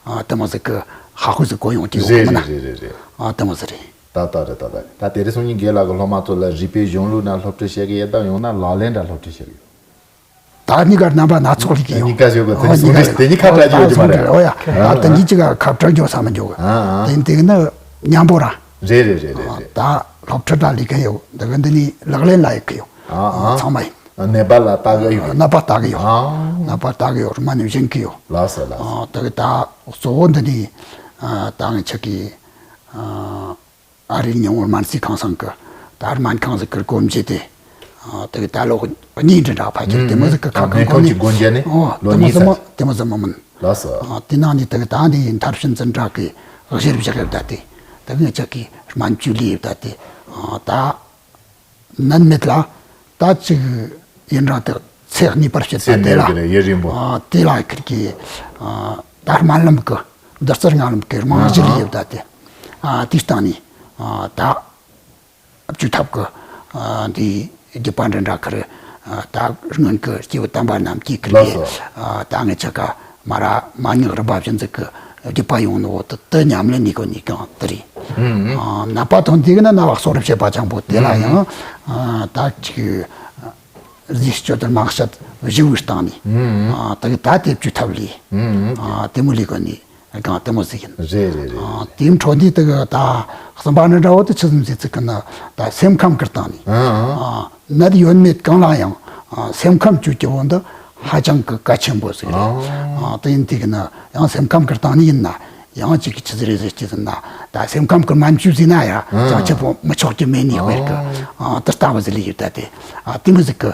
ཨ་དེ་མོ་ཟིག་གི་ཧ་ཧུ་ཟིག་གོ་ཡོང་གི་ཡོད་རེད་མིན་ན། རེད་རེད་རེད་རེད། ཨ་དེ་མོ་ཟིག་རེད། ད་ལྟ་རེད་ད་ལྟ་ད་དེ་རིང་སང་ཉིན་རྒན་ལགས་ཀྱི་སློབ་མ་ཚོ་ལ་རིག་པའི་གཞུང་ལུགས་ན་སློབ་ཁྲིད་བྱེད་ཀྱི་ཡོད་དམ་ཡང་ན་ལག་ལེན་འདྲ་སློབ་ཁྲིད་བྱེད་ཀྱི་ཡོད། ད་གཉིས་ཀ་རྣམ་པ་སྣ་ཚོགས་ལས་ཀྱི་ཡོད། གཉིས་ཀ་བྱེད་དགོས། ཨོ་དེ་གཉིས་ཀ་དེ་གཉིས་ཁ་བྲལ་རྒྱུ་ཡོད་ཀྱི་མ་རེད། ཨོ་ཡ། ཨ་ད་གཉིས་གཅིག་ག་ཁ་བྲལ་རྒྱུ་བསམ་མི་འཇོག་གི། ཨ་ཨ། དེ་དེ་གི་ནི་མཉམ་པོ་ར། རེད་རེད་རེད་རེད་རེད། ད་སློབ་ཁྲིད་ལ་ལས་ཀ་ཡོད། འདི་གི་འདི་ནི་ལག་ལེན་ལ་ཡོད་ཀྱི་ཡོད། ཨ་ཨ། ཚང་མ་ཡིན། ནད་པ་ལ་ལྟ་གི་ཡོད། ནད་པ་ལྟ་གི་ཡོད། ཨ། ནད་པ་ལྟ་གི་ཡོད། སྨན་བཞེས་ཀྱི་ཡོད། ལགས་སོ་ལགས་སོ། ཨ་དེ་གི་ད་གཙོ་བོ་འདི་ནི་ཨ་ད་ང་ཆ་གི་ཨ་ཨ་རིའི་སྙིང་བོ་སྨན་རྩིས་ཁང་ཚང་གི་ད་སྨན་ཁང་ཟིག་གི་སྒོ་འབྱེད་དེ། ཨ་དེ་གི་ད་ལོ་གཉིས་འདྲ་འདྲ་ཕལ་ཆེར་དེ་མོ་ཟིག་གི་ཁ་ཁ་སྨན་ཁང་གི་སྒོ་འབྱེད་ནི་ཨོ་ལོ་དེ་མོ་གཉིས་ཟིག་མོ་ཚར། དེ་མོ་ཟིག་མོ་མིན། ལགས་སོ། ཨ་དེ་ནང་ནས་དེ་གི་ད་འདི་མཐར་ཕྱིན་འཛིན་གྲྭ་གི་གཞིར་བཞག་གི་བསྡད་དེ། དེ་གི་ང་ཆ་གི་སྨན་བཅོས་ལས་བསྡད་དེ། ཨ་ད་ནད་མེད་ལ་ད་ཅིག་ཡིན་རང་དེ་ ཚེ་གནས་པར་བྱེད་ཚེ་པ་དེ་གནས་ལ། པར་བྱེད་ཡུན་རིང་པོ། ཨ། དེ་ལ་ཁིར་གི། ཨ། ད་སྨོན་ལམ་གི་བདུད་རྩི་ལྔ་ལམ་གི་རྨང་གཞི་ལས། ཨ། ཡོད་ད་དེ། ཨ། དེའི་སྟེང་ནས། ཨ། ད་བཅོས་ཐབས་ཀྱི། ཨ། འདི་རྒྱུད་པ་འདྲ་འདྲ་ཁིར། ཨ། ད་སྔོན་གྱི་སྐྱེས་བུ་དམ་པ་རྣམས་ཀྱིས་ཁིར་ལགས་གི། སོ། ཨ། ད་ངེད་ཅག་ག་མ་ར་མ་ཉག་རི་པ་བཞིན་ཟིག་གི་རྒྱུད་པ་ཡོང་ནོ་དེ་དེ་ཉམས་ལེན་ནི་གོ་ནི་གང་དེ་རེད། ཨ། ནད་པ་ཐོན་དུས་ན་ནད་པ་གསོ་རིམ་བྱེད་པ་ཅང་པོ་དེ་ལ་ཡང་། ཨ། ད་ཅིག་རྫས་སྤྱོད་དང་མང་བཤད་བཞི་བོའི་སྟེང་ནས། ཨ། ད་གི་ད་དེ་བཅོས་ཐབས་ལས། ཨ། དེ་མོ་ལས་གོ་ནི། གང་དེ་མོ་ཟིག་ཡིན། རེད་རེད་རེད། ཨ། དེའི་འཕྲོ་འདི་དེ་གི་ད་གསུམ་པ་ནི་འདྲ་བོ་དེ་ཆི་ཟིག་ཟེར་ཚིག་གི་ན། ད་སེམས་ཁམས་ཀྱི་སྟེང་ནས། ཨ། ཨ། ནད་ཡོད་མེད་གང་ལ་ཡང་། ཨ། སེམས་ཁམས་བཅོས་རྒྱུ་བོ་འདི་ཧ་ཅང་གི་གལ་ཆེན་པོ་ཟིག་རེད། ཨ། ཨ། དེ་ཡིན་དུས་གི་ན་ཡང་སེམས་ཁམས་ཀྱི་སྟེང་ནས་ཡིན་ན་ཡང་ཅིག་གི་ཆི་ཟིག་རེད་ཟེར་གྱི་ཟིན་ན། ད་སེམས་ཁམས་ཀྱི་སྨན་བཅོས་ཟིན་ན་ཡ། ཨ། ཅང་ཆེ་པོ་མི་ཆོག་གི་མེད་ནི་ཡོད་མེད་གི། ཨ། ཨ། དེ་ལྟ་བུ་ཟིག་ལས་ཡོད་ད་དེ། ཨ། དེ་མོ་ཟིག་གི།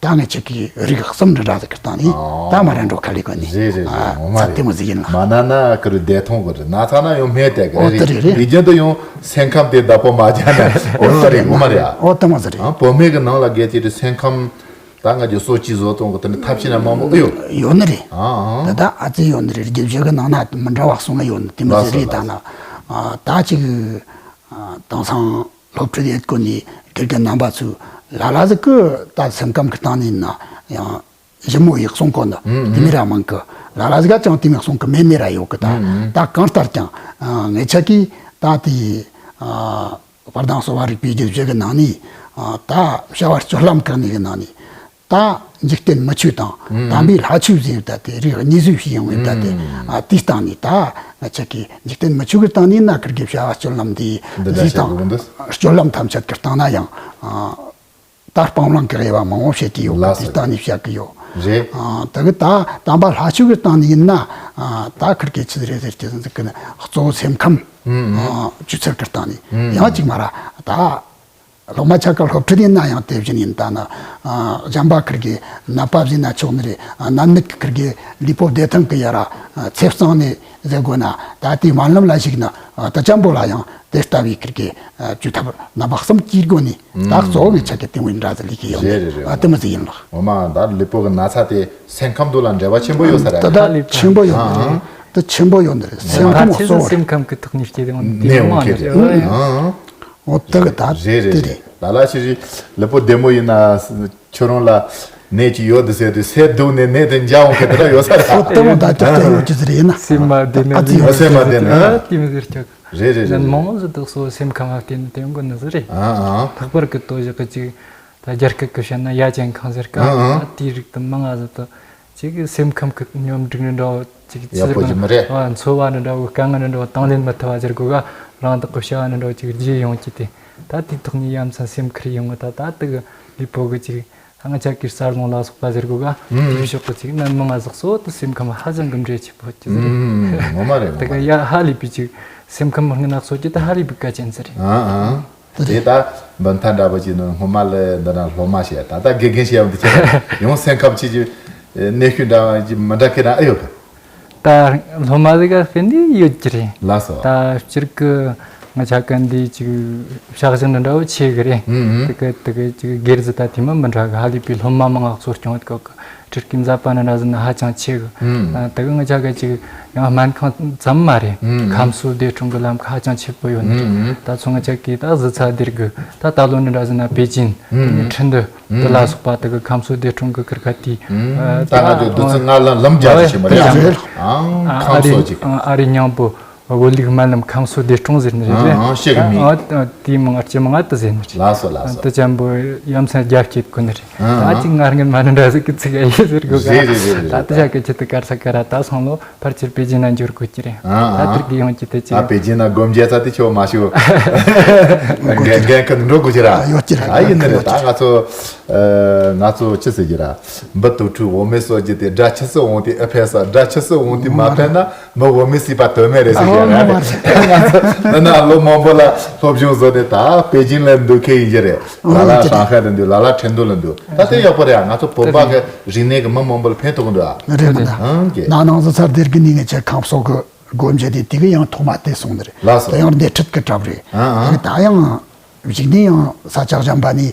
ད་ངེད་ཅག་གི་རིགས་གསུམ་འདྲ་འདྲ་ཟིག་གི་སྟེང་ནས། ཨོ། ད་མ་ར་འགྲོ་ཁ་ལས་གོ་ནི། རེད་རེད་རེད། ཨ། ངོ་མ་ཚ་རེད། དེ་མོ་ཟིག་ཡིན་ལ། མ་ན་ན་ཀི་རུ་བདེ་ཐང་གི་རེད། ན་ཚ་ན་ཡང་སྨན་དེ་གི་ཨོ་རེད། དེ་རེད་རེད། དེ་རྒྱུན་དུ་ཡང་སེམས་ཁམས་དེ་བདག་པོ་མ་བྱས་ན། ཨོ་ཡོད་ས་རེད། ངོ་མ་རེད་ཨ། ཨོ་དེ་མོ་ཟིག་རེད། ཨ། བུད་མེད་ཀྱི་ནང་ལ་གལ་ཏེ་རེད་སེམས་ཁམས། ད་ང་ཚོ་གསོ་བཅོས་བཟོ་གཏོང་གི་དེ་ནི་ཐབས་ཤེས་ན་མང་པོ་ཨེ་ཡོད། ཡོད་ནི་རེད། ཨ་ཨ། ད་ད་ཨ་ཙི་ཡོད་ནི་རེད། རྒྱུ་བཞི་གི་ནང་ན་མི་འདྲ་བ་གསུང་ཡོད་ནི་དེ་མོ་ཟིག་རེད། ལགས་སོ། ད་ན། ལགས་སོ། ཨ། ད་ཅིག་ཨ། དེང་སང་སློབ་ཁྲིད་ཡེད་གོ་ནི་དགེ་རྒན་རྣམ་པ་ཚོས་ལ་ལ་ཟིག་གི་ད་སེམས་ཁམས་ཀྱི་སྟེང་ནས་ན་ཡང་ཞིབ་མོ་ཡག་གསུང་གོ་ནི། ཨུམ། དེ་མི་ར་མང་གི། ལ་ལ་ཟིག་ག་ཅང་དེ་མི་གསུང་གི་མེད་ནི་ར་ཡོད་གི། ད། ཨུམ། ད་གང་ལྟར་ཀྱང་། ཨ། ངེད་ཅག་གིས་ད་དེ། ཨ། བར་དང་གསོ་བ་རིག་པའི་རྒྱུད་བཞི་གི་ནང་ནས། ཨ། ད་བྱ་བ་སྤྱོད་ལམ་གང་ནས་གི་ནང་ནས། ད་འཇིག་རྟེན་མི་ཆོས་དང་། ཨུམ། དམ་པའི་ལྷ་ཆོས་ཟེར་ད་དེ་རིགས་གཉིས་ཟོས་ཤིག་ཡོང་བའི་ད་དེ། ཨུམ། ཨ། དེའི་སྟེང་ནས་ད་ང་ཅག་གིས་འཇིག་རྟེན་མི་ཆོས་ཀྱི་སྟེང་ནས་ན་ཁིར་གི་བྱ་བ་སྤྱོད་ལམ་འདི་འདི་འདྲ་ཟིག་བྱེད་དགོས་འདུག། དང་སྤྱོད་ལམ་ཐམས་ཅད་ཀྱི་སྟེང་ན་ཡང་། ཨ། ད་སྤང་བླང་གི་དབྱེ་བ་མང་བོ་བྱེད་ཀྱི་ཡོད་པ། ལགས་སོ། དེའི་སྟེང་ནས་བཤད་ཀྱི་ཡོད། རེད། ཨ། དེ་གི་ད་དམ་པ་ལྷ་ཆོས་ཀྱི་སྟེང་ནས་ཡིན་ན། ཨ། ད་ཁིར་གི་ཆི་རེད་ཟེར་གྱི་ཟིག་གི་ན་གཙོ་བོ་སེམས་ཁམས། ཨུམ། ཨ། བཅོས་ཚུལ་གྱི་སྟེང་ནས། ཨུམ། ཡང་གཅིག་མ་ར་ད། སློབ་མ་ཆ་ག་སློབ་ཁྲིད་ཡིན་ན་ཡང་དེ་བཞིན་ཡིན། ད་ན། ཨ། གཞན་པ་ཁིར་གི་ནད་པ་བཟས་ན་ཆོག་ནི་རེད། ཨ། ནད་མེད་ཁིར་གི་ལུས་པོ་བདེ་ཐང་གི་ཡ་ར། ཨ། ཚེ་གཙང་ནས་ཟེར་དགོས་ན་ད་དེའི་སྨོན་ལམ་ལ་ཞུགས་ན། ཨ། ད་ཅང་པོ་ལ་ཡང་དེ་ལྟ་བུའི་ཁིར་གི། ཨ། བཅོས་ཐབས་རྣམ་པ་གསུམ་གྱི་སྒོ་ནས་ད་གཙོ་བོ་ངེད་ཅག་གི་དེ་བོའི་འདྲ་ཟིག་ལས་ཀྱི་ཡོད། རེད་རེད་རེད། ཨ། དེ་མོ་ཟིག་ཡིན་ལགས། ངོ་མ་ད་ལུས་པོ་གི་ན་ཚ་དེ་སེམས་ཁམས་དུ་ལ་འབྲེལ་བ་ཆེན་པོ་ཡོད་ས་རེད། ད་ད་ཆེན་པོ་ཡོད་ནི་རེད། ཨ། ད་ཆེན་པོ་ཡོད་ནི་རེད། སེམས་ཁམས་ད་ཆེ་གཙོ་ས་བོ་རེད། སེམས་ཁམས་ཀྱི་ཐོག་ནས་སྐྱེ་དེ་འོང་དེ་ནས་མང་འོང་གི་རེད། རེད། ཨ། འོ་དེ་གི་ད་རེད་རེད་དེ་རེད། རེད། ལ་ལ་ཞིག་ཞིག་ལུས་པོ་བདེ་མོ་ཡིན་ན་ཁྱོད་རང་ལ་ནད་ཅིག་ཡོད་དེ་ཟེར་དུས་སེམས་སྡུག་ནས་ནད་དེ་འཇགས་འོང་མཁན་དེ་འདྲ་ཡོད་ས་རེད། ཨོ་དེ་མོ་ད་ཅིག་ད་ཡོད་ཀྱི་ཟེར་ཡིན་ན། སེམས་མ་བདེ་ནི་ཨ་ཙི་ཡོད་ཨ་སེམས་མ་བདེ་ནི། ཨ་དེ་མི་ཟེར་ཀྱང་། རེད་རེད་རེད། མང་བོ་ཟིག་ཏུ་གཙོ་བོ་སེམས་ཁམས་ལ་བརྟེན་ནས་དེ་ཡོང་གི་ནི་ཟིག་རེད། ཨ་ཨ། ལྷག་པར་གི་ཏོ་བཞག་གི་ཅིག་ད་རྒྱ་སྐད་གི་བཤད་ན་ཡ་ཅན་ཁང་ཟེར་ཀ་ཨ་ཨ། ད་དེའི་རིགས་དུ་མང་ང་ཟིག་ཏུ་ཅིག་སེམས་ཁམས་ཀྱི་སྙོམས་སྒྲིག་ནི་འདྲ་བོ་ཅིག་ཡག་པོ་ཅིག་མི་རེད། ཨ། འཚོ་བ་ནི་འདྲ་བོ་དཀའ་ངལ་ནི་འདྲ་བོ་དང་ལེན་མི་ཐུབ་པ་ཟེར་དགོས་ག་རང་བདག་གི་བྱ་བ་ནི་འདྲ་བོ་ཅིག་བརྗེད་ཡོང་གི་དེ། ད་དེའི་ཐོག་ནས་ཡ་མཚན་སེམས་ཁུར་ཡོང་གི། ད་ད་དེ་གི་ལུས་པོ་གི་ཅིག་ང་ཅག་གི་རྩ་རླུང་ལ་སོགས་པ་ཟེར་དགོས་ག་ཨུམ། དེའི་ཕྱོགས་གི་ཅིག་ནད་མང་ང་ཟིག་སོགས་དུ་སེམས་ཁམས་ཧ་ཅང་གི་འབྲེལ་ཆེ་པོ་ཅིག་ཟེར། ཨུམ། ངོ་མ་རེད། དེ་ངོ་མ་གི་རེད། ཡ་ཧ་ལས་པའི་ཅིག་སེམས་ཁམས་སྔོན་ན་གཙོ་ཆེ་ད་ཧ་ལས་པའི་གལ་ཆེན་ཟིག་རེད། ཨ་ཨ། དེ་ད་འབུམ་ཐང་འདྲ་པོ་ཅིག་ནི་སྔོན་མ་ལས་འདི་ན་སློབ་མ་བྱས། ད་ལྟ་དགེ་རྒན་བྱས་ཡོང་དུས་ཁྱེད་ཡང་སེམས་ཁམས་ཅིག་གི་གནས་ཤུལ་འདྲ་བ་ཅིག་མི་འདྲ་ཁེ་རང་ཨེ་ཡོད་གི། ད་སློབ་མ་ཟིག་ག་དཔེ་འདི་ཡོད་ཀྱི་རེད། ལགས་སོ། ད་སྤྱིར་གི་ང་ཆ་ག་འདི་ཅིག་ཕྱག་ཞེན་འདྲ་བོ་ཆེ་གི་རེད། ཨུམ་ཨུམ། དེ་གི་དེ་གི་ཅིག་སྒེར་ཟིག་ད་དེ་མི་མི་འདྲ་གི་ཧ་ལས་པའི་སློབ་མ་མང་ང་གཙོ་སྐྱོང་ཡོད་གི། སྤྲུལ་སྐུའི་མཛད་པ་ནི་འདྲ་ཟིན་ན་ཧ་ཅང་ཆེ་གི། ཨུམ། ཨ། དེ་གི་ང་ཆ་ག་ཅིག་ཡང་སྨན་ཁང་ཙམ་མ་རེད། ཨུམ། ཁམས་གསོ་བདེ་སྲུང་གི་ལམ་ཁ་ཧ་ཅང་ཆེ་པོ་ཡོད་ནི་རེད། ཨུམ། ད་ཚོ་ང་ཆ་གི་ད་གཟི་ཚ་སྡེར་གི་ད་ད་ལོ་ནི་འདྲ་ཟིན་ན་པེ་ཅིན། ཨུམ། དེ་ནི་ཁྲིན་ཏུ། ཨུམ། དེ་ལ་སོགས་པ་དེ་གི་ཁམས་གསོ་བདེ་སྲུང་གི་ཁུར་ཁ་དེ། ཨུམ། ཨ། ད་ང་ཚོ་བདུད་རྩི་ལྔ་ལ་ལམ་རྒྱག་ཨ་ཞིག་བྱེད་མ་རེད། ཨ། ཨང་ཨ་ཁམས་གསོ་ཅིག་ཨ་རི་མཉམ་པོ། བོད་ལུགས་སྨན་ལམ་ཁམས་གསོ་བདེ་སྲུང་ཟེར་ནི་རེད། ཨང་ཨང་ཤེས་གི་མིན། ཨ། ཨ། དེའི་མིང་ཨ་ཅེ་མང་ཨ་དུ་ཟེར་ནི་རེད། ལགས་སོ་ལགས་སོ། ཨ། དེ་ཅན་པོ་ཡ་མཚན་རྒྱ་བསྐྱེད་གོ་ནི་རེད། ཨང་ད་ཨང་ཅིག་ང་སྔོན་མ་ནི་འདྲ་ཟིག་གི་ཚིག་ཨེ་ཡོད་ཟེར་གོ་ག་རེད་རེད་རེད་རེད། ད་དེ་ཞག་གི་ཆེད་དུ་དཀར་ས་ཀ་ར་ད་སོང་ལོ་ཕར་ཆེར་པེ་ཅིན་ན་འབྱོར་དགོས་ཀྱི་རེད། ཨང་ད་ཨང་དེར་གི་ཡོང་གི་དེ་ད་ཅིག་པེ་ཅིན་ན་སྒོམ་རྒྱག་ས་དེ་ཆོ་མ་ཤོ། འགན་འགན་ཁུར་འགྲོ་དགོས་ཀྱི་ར། ཡོད་ཀྱི་རེད། ཨ་ཡིན་ནི་རེད། ད་ང་ཚོ་ཨ་ང་ཚོ་ཅི་ཟེར་གྱི་ར། འབུ་དུག་ཕྲུག་འོ་མའི་སོ་རྒྱུ་དེ་དགྲ་ཆུ་སི་འོང་དེ་ཨེ་ཕན་ས། དགྲ་ཆུ་སི་འོང་དེ་མ་ཕན་ན་མི་འོ་མའི་སྲིད་པ་དོན་མེད་རེད་ཟེར་གྱི་ར། ཨ་ང་ཚོ་འདི་ན་ལོ་མང་པོ་ལ་སློབ་སྦྱོང་བཟོ་ནས་ད་པེ་ཅིན་ལ་འདུག་མཁན་ཡིན་གྱི་རེད། ལ་ལ་ཧྲང་ཧའེ་ལ་འདུག་ལ་ལ་ཁྲིན་ཏུ་ལ་འདུག་ད་དེ་ཡག་པོ་རེད། ང་ཚོ་བོད་པ་གི་རིག་གནས་གི་མི་མང་པོ་ལ་ཕན་ཐོགས་འདུག་ཨ། རེད་མ་ད། ཨང་ཀྱེ། ན་ནང་བཟོ་ཚར་དེར་གི་ནི་ངེད་ཆ་ཁམས་སོགས་གི་སྒོ་འབྱེད་དེ་དེ་གི་ཡང་ཐོག་མ་དེ་སོང་ནི་རེད། ལགས་སོ། དེ་ཡང་སྡེ་ཁྲིད་གི་གྲབས་རེད། ཨ་ཨ། དེ་གི་ད་ཡང་གཞིགས་ནས་ཡང་ས་ཆ་གཞན་པ་ནས་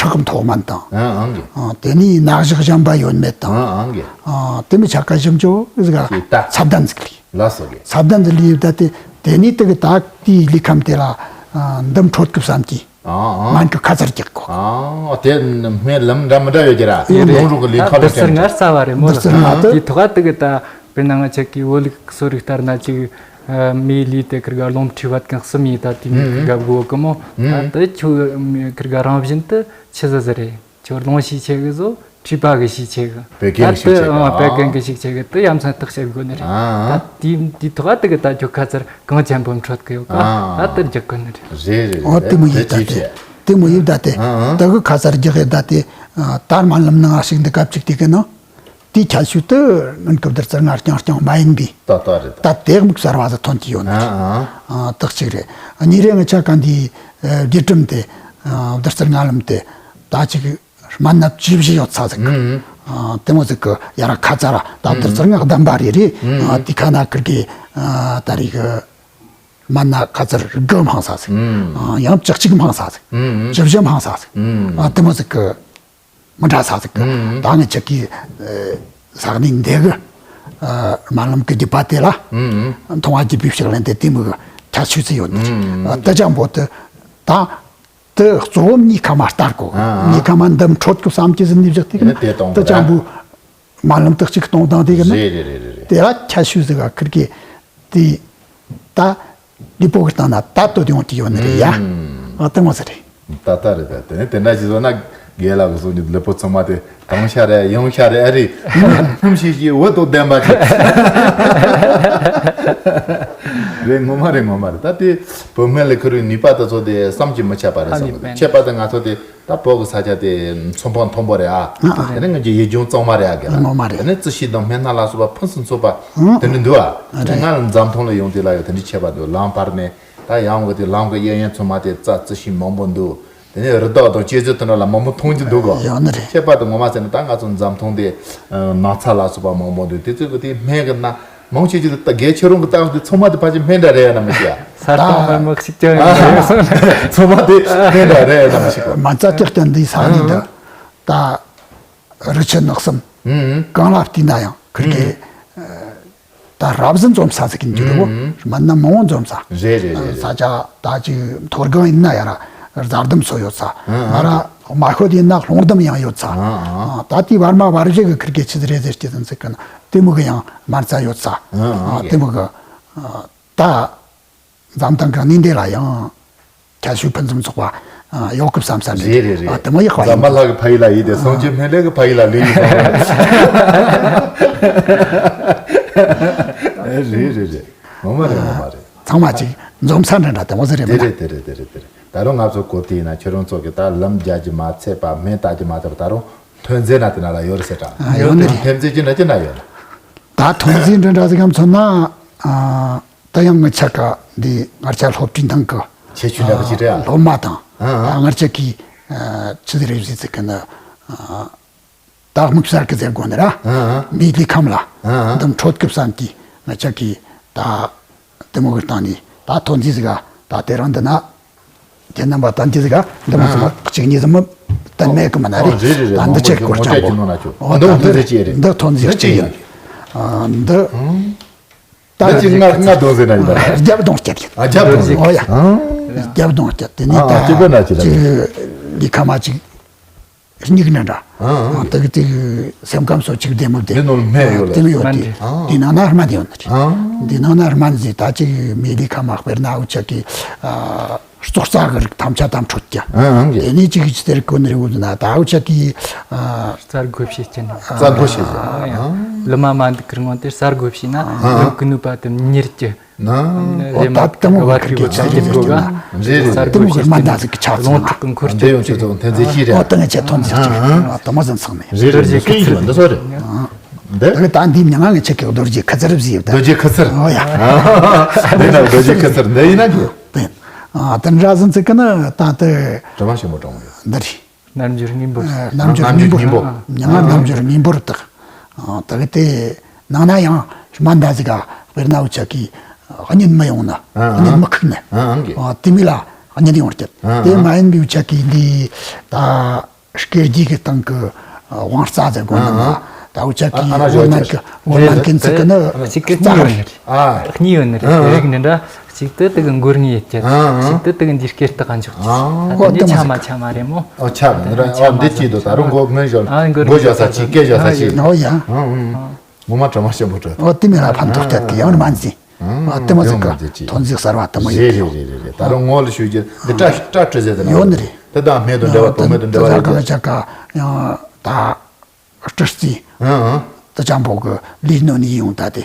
ཁྲག་གི་མཐོ་དམན་དང་། ཨང་གི་ཨ། དེ་ནས་ན་གཞག་གཞན་པ་ཡོད་མེད་དང་། ཨང་གི་ཨ། དེ་མི་ཆ་ག་ཞིབ་འཇུག་ཟིག་ཅེས་ད་ཚད་ལྡན་ཟིག་ལས། ལ་སོགས་ཀྱི། ཚད་ལྡན་ཟིག་ལས་ཡོད་ད་དེ། དེ་ནས་དེ་གི་ད་དེའི་ལུས་ཁམས་དེ་ལ་ཨ། འདུམ་འཕྲོད་སྐབས་སམ་གྱི། ཨང་ཨང་། སྨན་གྱི་ཁ་ཚར་རྒྱག་གོ། ཨང་། དེ་སྨན་ལམ་འདྲ་མི་འདྲ་ཡོད་ཀྱི་ར། ཡོད་རེད། ལུང་རོགས་ཀྱི་ལུས་ཁམས་ལ་བསྡུར་ཚད་སྔར་ས་བ་རེད་མོ། བསྡུར་ཚད་སྔར་དུ། དེའི་ཐོག་དེ་གི་ད་དཔེར་ན་ང་ཆ་གི་བོད་ལུགས་གསོ་རིག་ལྟར་ན་ཅིག་མིའི་ལུས་དེ་ཁིར་ག་རླུང་མཁྲིས་བད་ཀན་གསུམ་ཡིན། ད་དེ་མི་ཁིར་ག་དགོས་གི་མོ། ད་དེ་ཁྱོད་ཁིར་ག་རང་བཞིན་དུ་ཆི་ཟིག་ཟིག་རེད། ཁྱོད་རླུང་ཤས་ཆེ་གི་བཟོ། མཁྲིས་པ་གི་ཤས་ཆེ་གི། བད་ཀན་གི་ཤས་ཆེ་གི། ད་དེ་ཨ། བད་ཀན་གི་ཤས་ཆེ་གི། དེ་ཡ་མཚན་ཐག་བཅད་དགོས་ནི་རེད། ཨ། ད་དེའི་དེའི་ཐོག་དེ་གི་ད་ཁྱོད་ཁ་ཚར་གང་ཆེན་པོ་འཕྲོད་གི་ཡོད་ག། ཨ། ད་དེ་རྒྱག་དགོས་ནི་རེད། རེད་རེད་རེད། ཨོ་དེ་མོ་ཡིན་ད་དེ། དེ་མོ་ཡིན་ད་དེ། ཨ། ད་གི་ཁ་ཚར་རྒྱག་ཡི་ད་དེ། ཨ། ད་སྨན་ལམ་ནང་ཞིག་འདི་སྐབས་ཅིག་དེ་གི་ནང་། དེའི་ཁྱད་ཆོས་དེ་སྔོན་གྱི་བདུད་རྩི་ལྔ་རྐྱང་རྐྱང་མ་ཡིན་པའི། ད་ད་རེད་ད། ད་དེ་དམིགས་བསལ་བ་ཟིག་ཐོན་གྱི་ཡོད་ནི་རེད། ཨ། ཨ། དག་ཅིག་རེད། གཉིས་རེ་ང་ཆ་ག་འདི་ཨ། བརྒྱུད་རིམ་དེ། ཨ། བདུད་རྩི་ལྔ་ལམ་དེ་ད་ཅིག་སྨན་སྣ་བཅུ་བཞི་ཡོད་ས་ཟིག་ཨ། དེ་མོ་ཟིག་གི་ཡ་ར་ཁ་ཚར་ར་ད་བདུད་རྩི་ལྔ་གདམས་པ་རེ་རེ། ཨ། དེ་ཁ་ན་ཁིར་གི། ཨ། ད་རེས་གི་སྨན་སྣ་ཁ་ཚར་དགུ་འཕངས་ས་ཟིག་ཨ། ཡང་བཅུ་གཅིག་འཕངས་ས་ཟིག་བཅུ་བཞི་འཕངས་ས་ཟིག་ཨ། དེ་མོ་ཟིག་གི་མི་འདྲ་ས་ཟིག་གི། ད་ངས་ཁྱེད་ཀྱི་ས་གནས་འདི་གི་ཨ། སྨན་ལམ་གི་རྒྱུད་པ་དེ་ལ་མཐོང་བ་བརྒྱུད་པའི་ཕྱག་ལེན་དེ་དེ་མོ་གི་ཁྱད་ཆོས་ཅིག་ཡོད་ནི་རེད། ཨ། དེ་ཅང་པོ་དེ་ད། དེ་གཙོ་བོ་གཉིས་ཀ་མ་ལྟར་གོ། ཨ། གཉིས་ཀ་མ་འདུམ་འཕྲོད་སྐབས་སམ་གྱི་ཟིན་ནི་བཞག་དེ་གི་ན། དེ་གཏོང་དེ་ཅང་པོ་སྨན་ལམ་དག་ཅིག་གཏོང་སྟངས་དེ་གི་ན། རེད་རེད་རེད་རེད། དེ་ལ་ཁྱད་ཆོས་ཟིག་ག་ཁིར་གི་དེ་ད་ལུས་པོ་གི་སྟེང་ན་ད་དོ་དེ་ཡོང་དེ་ཡོད་ནི་རེད་ཡ། ཨ། དེ་མོ་ཟིག་རེད། ད་ལྟ་རེད་ད། དེ་ནས་དེ་འདྲ་ཞིག་བཟོ་ན་རྒན་ལགས་ཀྱི་གསུང་ནི་ལུས་པོ་ཚང་མ་དེ་གང་ཤ་རེད་ཡང་ཤ་རེད། ཨ་རེད། སྣུམ་ཤས་ཤིག་འོ་དོ་ལྡན་པ་རེད། རེད། ངོ་མ་རེད། ངོ་མ་རེད། ད་དེ་བོད་སྨན་ལ་ཁུར་བའི་ནུས་པ་དེ་ཚོ་དེ་བསམ་གྱིས་མི་ཁྱབ་པ་རེད་བསམ་གི་འདུག་ཁྱད་པར་དུ་ང་ཚོ་དེ་ད་བོད་ཀྱི་ས་ཆ་དེ་ཚོང་དཔོན་མཐོན་པོ་རེད་ཨ། ཨ། དེ་ནས་ང་ཚོ་ཡུལ་ལྗོངས་གཙང་མ་རེད་ཨ་རྒན་ལགས། ངོ་མ་རེད། དེ་ནས་རྩི་ཤིང་དང་སྨན་སྣ་ལ་སོགས་པ་ཕུན་སུམ་ཚོགས་པ་དེ་འདྲ་འདུག་ཨ། ཨ་རེད། ང་ལ་འཛམ་ཐང་ལ་ཡོང་དུས་ལ་ཡང་དེ་འདྲའི་ཁྱད་པར་འདུག་ལམ་བར་ནས་ད་ཡང་གི་དེ་ལམ་གི་གཡས་གཡོན་ཚང་མ་དེ་རྩྭ་རྩི་ཤིང་མང་པོ་འདུག་དེ་ནས་རི་དྭགས་དང་གཅན་གཟན་དེ་འདྲ་ལ་མང་པོ་མཐོང་རྒྱུ་འདུག་གོ། ཡོད་ནི་རེད། ཁྱད་པར་དུ་ངོ་མ་ཟེར་ན་ད་ང་ཚོ་འཛམ་ཐང་དེ་ནགས་ཚལ་ལ་སོགས་པ་མང་པོ་འདུག་དེ་ཚོ་གི་དེ་སྨན་གི་ན་མང་ཆེ་ཆེ་དེ་ད་རྒན་ཁྱེད་རང་གི་ལྟ་བ་དེ་ཚང་མ་དེ་ཕལ་ཆེར་སྨན་འདྲ་རེད་ཡ་ན་མི་ཤེས་ཡ། ས་སྟོང་པ་མི་ཞིག་ཀྱང་ཡོད་སོང་། ཚང་མ་དེ་སྨན་འདྲ་རེད་ཡ་ན་མི་ཤེས་གོ། མ་རྩ་ཀྱག་ཀྱག་འདི་ས་ནི་འདི་ད་རི་ཆུ་ནགས་གསུམ་གང་ལ་བལྟས་ན་ཡང་ཁིར་གི་ད་རབ་གཟན་འཛོམས་ས་ཟིག་ཡིན་རྒྱུ་རེད་བོ། སྨན་སྣ་མང་བོ་འཛོམས་ས། རེད་རེད་རེད་རེད། ས་ཆ་ད་ཅིག་མཐོ་སྒང་ཡིན་ན་ཡ་ར་རྫ་ལྡུམ་སོགས་ཡོད་ས། ང་ར་དམའ་ཤོས་ཡིན་ན་ལུང་ལྡུམ་ཡང་ཡོད་ས། ད་དེའི་བར་མ་བར་བཞི་གི་ཁིར་གི་ཆི་ཟིག་རེད་ཟེར་གྱི་ཟིན་ཟིག་གི་ན་དེ་མོ་གི་ཡང་མ་རྩ་ཡོད་ས། དེ་མོ་གི་ད། འཛམ་ཐང་གི་གནས་འདི་ལ་ཡང་ཁྱད་ཆོས་ཕུན་སུམ་ཚོགས་པ་ཡོད་སྐབས་བསམ་བསམ་རེད། རེད་རེད་རེད། ཨ་དེ་མོ་ཡག་པ་ཡིན། ཛམ་བྷ་ལ་གི་ཕ་ཡུལ་ལ་ཡིན་ཏེ་སངས་རྒྱས་སྨན་བླའི་གི་ཕ་ཡུལ་ལ་ལུས་ཡིན་ཟེར། རེད་རེད་རེད། ངོ་མ་རེད། ངོ་མ་རེད། ཚང་མ་ཅིག་འཛོམས་ས་འདྲ་འདྲ་དེ་མོ་ཟེར་རེད་མ། དེ་རེད་དེ་རེད་དེ་རེད་དེ་རེད། ད་རུང་ང་ཚོ་གོ་དེ་ཡིན་ན་ཁྱོད་རང་ཚོ་གི་ད་ལམ་རྒྱག་རྒྱུ་མ་ཚད་པ་སྨན་བཏགས་རྒྱུ་མ་ཚད་པ་ད་རུང་ཐོན་རྫས་ན་དེ་ན་ལ་ཡོད་རེད་ཟེར་གྲ། ཡོད་ནི་རེད། ཐོན་རྫས་ཅི་འདྲ་ཅི་འདྲ་ཡོད་ན། ད་ཐོན་རྫས་འདྲ་འདྲ་ཟེར་གམ་མཚོན་ན། ད་ཡང་ངི་ཆ་ག་འདི་ང་ཆ་སློབ་གྲྭའི་ནང་གི་ཁྱད་ཆོས་འདྲ་གི་ཅི་རེད་ཨ། སློབ་མ་དང་ཨ་ཨ། ང་ཆ་གི་ཆི་ཟིག་རེད་ཟེར་ཚིག་གི་ནི་ད་དམིགས་བསལ་གི་ཟེར་དགོས་ནི་ར། ཨ་ཨ། མིའི་ལུས་ཁམས་ལ་ཨ་ཨ། འདུམ་འཕྲོད་སྐབས་སམ་གི་ང་ཆ་གི་ད་དེ་མོ་གི་སྟེང་ནས་ད་ཐོན་རྫས་ཟིག་ག་ད་དེ་རང་འདི་ན་དེ་རྣམ་པ་ད་འདི་ཟིག་ག་འདི་མོ་ཟིག་མ་གཅིག་གཉིས་ཟིག་མོ་ད་མེད་གི་མ་ན་རེད། ཨོ་རེད་རེད་རེད། ད་འདི་ཆེ་སྐོར་ཆ་པོ་ཨོ་ད་འདི་ཐོན་རྫས་གཅིག་ཡིན། འདི་ཨ་འདི། ད་ཅི་ང་ང་གདོང་ཟེར་ན་ཡིན་པ། རྒྱབ་གདོང་སྐྱེད་ཡིན། ཨ་རྒྱབ་གདོང་ཟེར། ཨོ་ཡ། རྒྱབ་གདོང་སྐྱེད་དེ་ནས་ད་ཅི་གོ་ན་ཅི་ལ་ཅི་ལི་ཁ་མ་ཅིག་སྙིགས་ནི་འདྲ། དེ་གི་དེ་གི་སེམས་ཁམས་སོ་ཅིག་བདེ་མོ་བདེ། དེ་ནོར་སྨན་ཡོད་ལ། དེ་མོ་ཡོད་དེ། དེ་ནང་ན་སྨན་ཡོད་ནི་རེད། དེ་ནང་ན་སྨན་ཟེར་ད་ཅིག་མི་ལི་ཁ་མ་དཔེར་ན་འུ་ཅག་གི་ཨ། བཙོག་རྩ་གི་རིགས་ཐམས་ཅད་དམ་འཕྲོད་ཀྱི། ཨང་ཀྱི། དེ་ནས་ཅིག་ཅི་ཟེར་གོ་ནི་རེད་འོ་ན་ད་འུ་ཅག་གི་ཨ། རྩ་བགོ་བྱེད་ཀྱི་ནི། རྩ་བགོ་བྱེད་ཀྱི། ཨ་ཡ། ལི་མ་མ་འདི་ཁིར་ངོ་དེ་རྩ་བགོ་བྱས་ན་ཨ། ལུག་གི་ནུས་པ་དེ་མྱུར་གྱི། ན། ཨོ་ད་ལྟ་མོ་གི་ཁིར་གི་ཆ་རྒྱུ་དགོས་ག། རེད་རེད། རྩ་བགོ་བྱེད་ཀྱི་ནི། ལོང་ཕྲུག་གི་འཁོར་ཀྱི། འདི་ཡོང་ཆོས་ཚོ་ཐོན་རྫས་ཤིག་རེད། ཨོ་ད་ངས་ཆ་ཐོན་རྫས་ཤིག་རེད། ཨ་ད་མ་ཟིན་ཚང་མེད། རེད་རེད། སུ་ཡིན་འདི་ཚོ་རེད། ཨ། འདི། ད་ད་འདི་མྱ་ངན་ངས་ཆེ་གི་རྡོ་རྗེ་ཁུ་ཚུར་བཟོས་ཡོད་ད། རྡོ་རྗེ་ཁུ་ཚུར། ཨོ་ཡ། འདི་ན་རྡོ་རྗེ་ཁུ་ཚུར་འདི་ཡིན་ན་གི། ཨ་དེ་འདྲ་ཟིན་ཚིག་གི་ནི་ད་དེ། དྲི་མ་ཞིམ་པོ་དྲང་མོ་ཡོད། འདི་རེད། རྣམ་འགྱུར་སྙིང་པོ། རྣམ་འགྱུར་སྙིང་པོ། མྱ་ངན་རྣམ་འགྱུར་སྙིང་པོ་རེད་ད། དེ་གི་དེ་ནང་ན་ཡང་སྨན་འདྲ་ཟིག་ག་དཔེར་ན་འུ་ཅག་གི་གཉིད་མི་ཡོང་ན་གཉིད་མི་ཁུག་ན་དེ་མི་ལ་ གཉིད་ཡོང་བར་བྱེད། ཨ་དེ་ཨ། མ་ཡིན་པའི་འུ་ཅག་གི་འདི་ད་སྐད་ཡིག་གི་སྟེང་གི་དབང་རྩ་ཟེར་དགོས་ན། ཨ་ཨ། ད་འུ་ཅག་གི་ཨ་ཨ་ན་བོད་ནང་གི་བོད་ནང་གི་ཚིག་གི་ནི་གཅིག་གི་རྩ་གཉིས་ཡོད་ནི་རེད། ཨ། གཉིས་ཡོད་ནི་རེད། ཨ་ཨ། རིགས་འདི་འདྲ་གཅིག་ཏུ་དེ་གི་མགོ་རྙིང་ཡོད་ཀྱི། ཨ་ཨ། གཅིག་ཏུ་དེ་གི་འདི་སྐེ་སྟག་ག་འཇོག་ཅིག་ཨ་ཨ། ད་འོ་དེ་དེ་མོ་ཆ་ཟིག་མ་ཆ་མ་རེད་མོ། ཨོ་ཆ་མི་ར། ཨོ་འདི་ཅི་འདུག་ད་རུང་མགོ་སྔོན་བཞག་ཨ་མགོ་མགོ་བཞག་ས་ཅིག་སྐེ་བཞག་ས་ཅིག་ཨོ་ཡ། ཨང་ཨང་། ངོ་མ་དྲི་མ་ཞིམ་པོ་སྤྲོད་ཐུབ། ཨོ་དེ་མི་ལ་ཕན་ཐོགས་སྤྲད་དེ་ཡང་ནི་མ་འཛིན། ཨོ་དེ་མ་ཟིག་ག་ཐོན་རྫས་གསར་བ་དེ་མོ་ཡིན། རེད་རེད་རེད་རེད། ད་རུང་ངོ་ལ་ཞུ་རྒྱུ་འདི་སྐྲ་སྐྲ་སྤྲོད་རྫས་དེ་ན་ཡོད་ནི་རེད། དེ་དང་སྨན་དུ་འབྲེལ་བ་དང་སྨན་དུ་འབྲེལ་བ་རེད། ད་ཅག་ག་ཡང་ད་སྤྲི་རྩི། ཨང་ཨང་། ད་ཅང་པོ་གི་ལུས་སྣོད་ནས་ཡིན་ཡོང་ད་དེ།